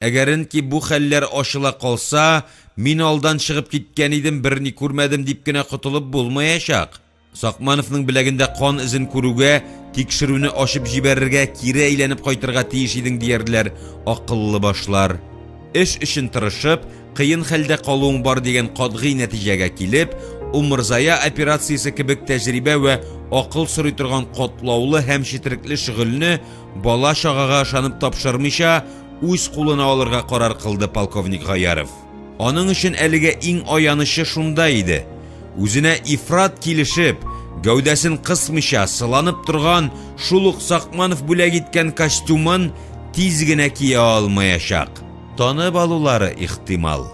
Әгәренки бу хәлләр ачыла калса, мин алдан чыгып киткән идем, берни күрмәдем дип кенә котылып булмаячак. Сакмановның беләгендә кан эзен күрүгә, тикшерүне ачып җибәрергә, кире әйләнеп кайтырга тиеш идең диярләр акыллы башлар. Эш өчен тырышып, кыен хәлдә калуың бар дигән катгый нәтиҗәгә килеп, Умырзая операциясе кебек тәҗрибә вә акыл сорый торган катлаулы һәм четерекле шөгыльне бала-чагага ышанып тапшырмыйча, үз кулына алырга карар кылды полковник Гаяров. Аның өчен әлегә иң аянычы шунда иде. Үзенә ифрат килешеп, гәүдәсен кысмыйча, сыланып торган шул ук Сакманов бүләк иткән костюмын тиз генә кия алмаячак. Танып алулары ихтимал.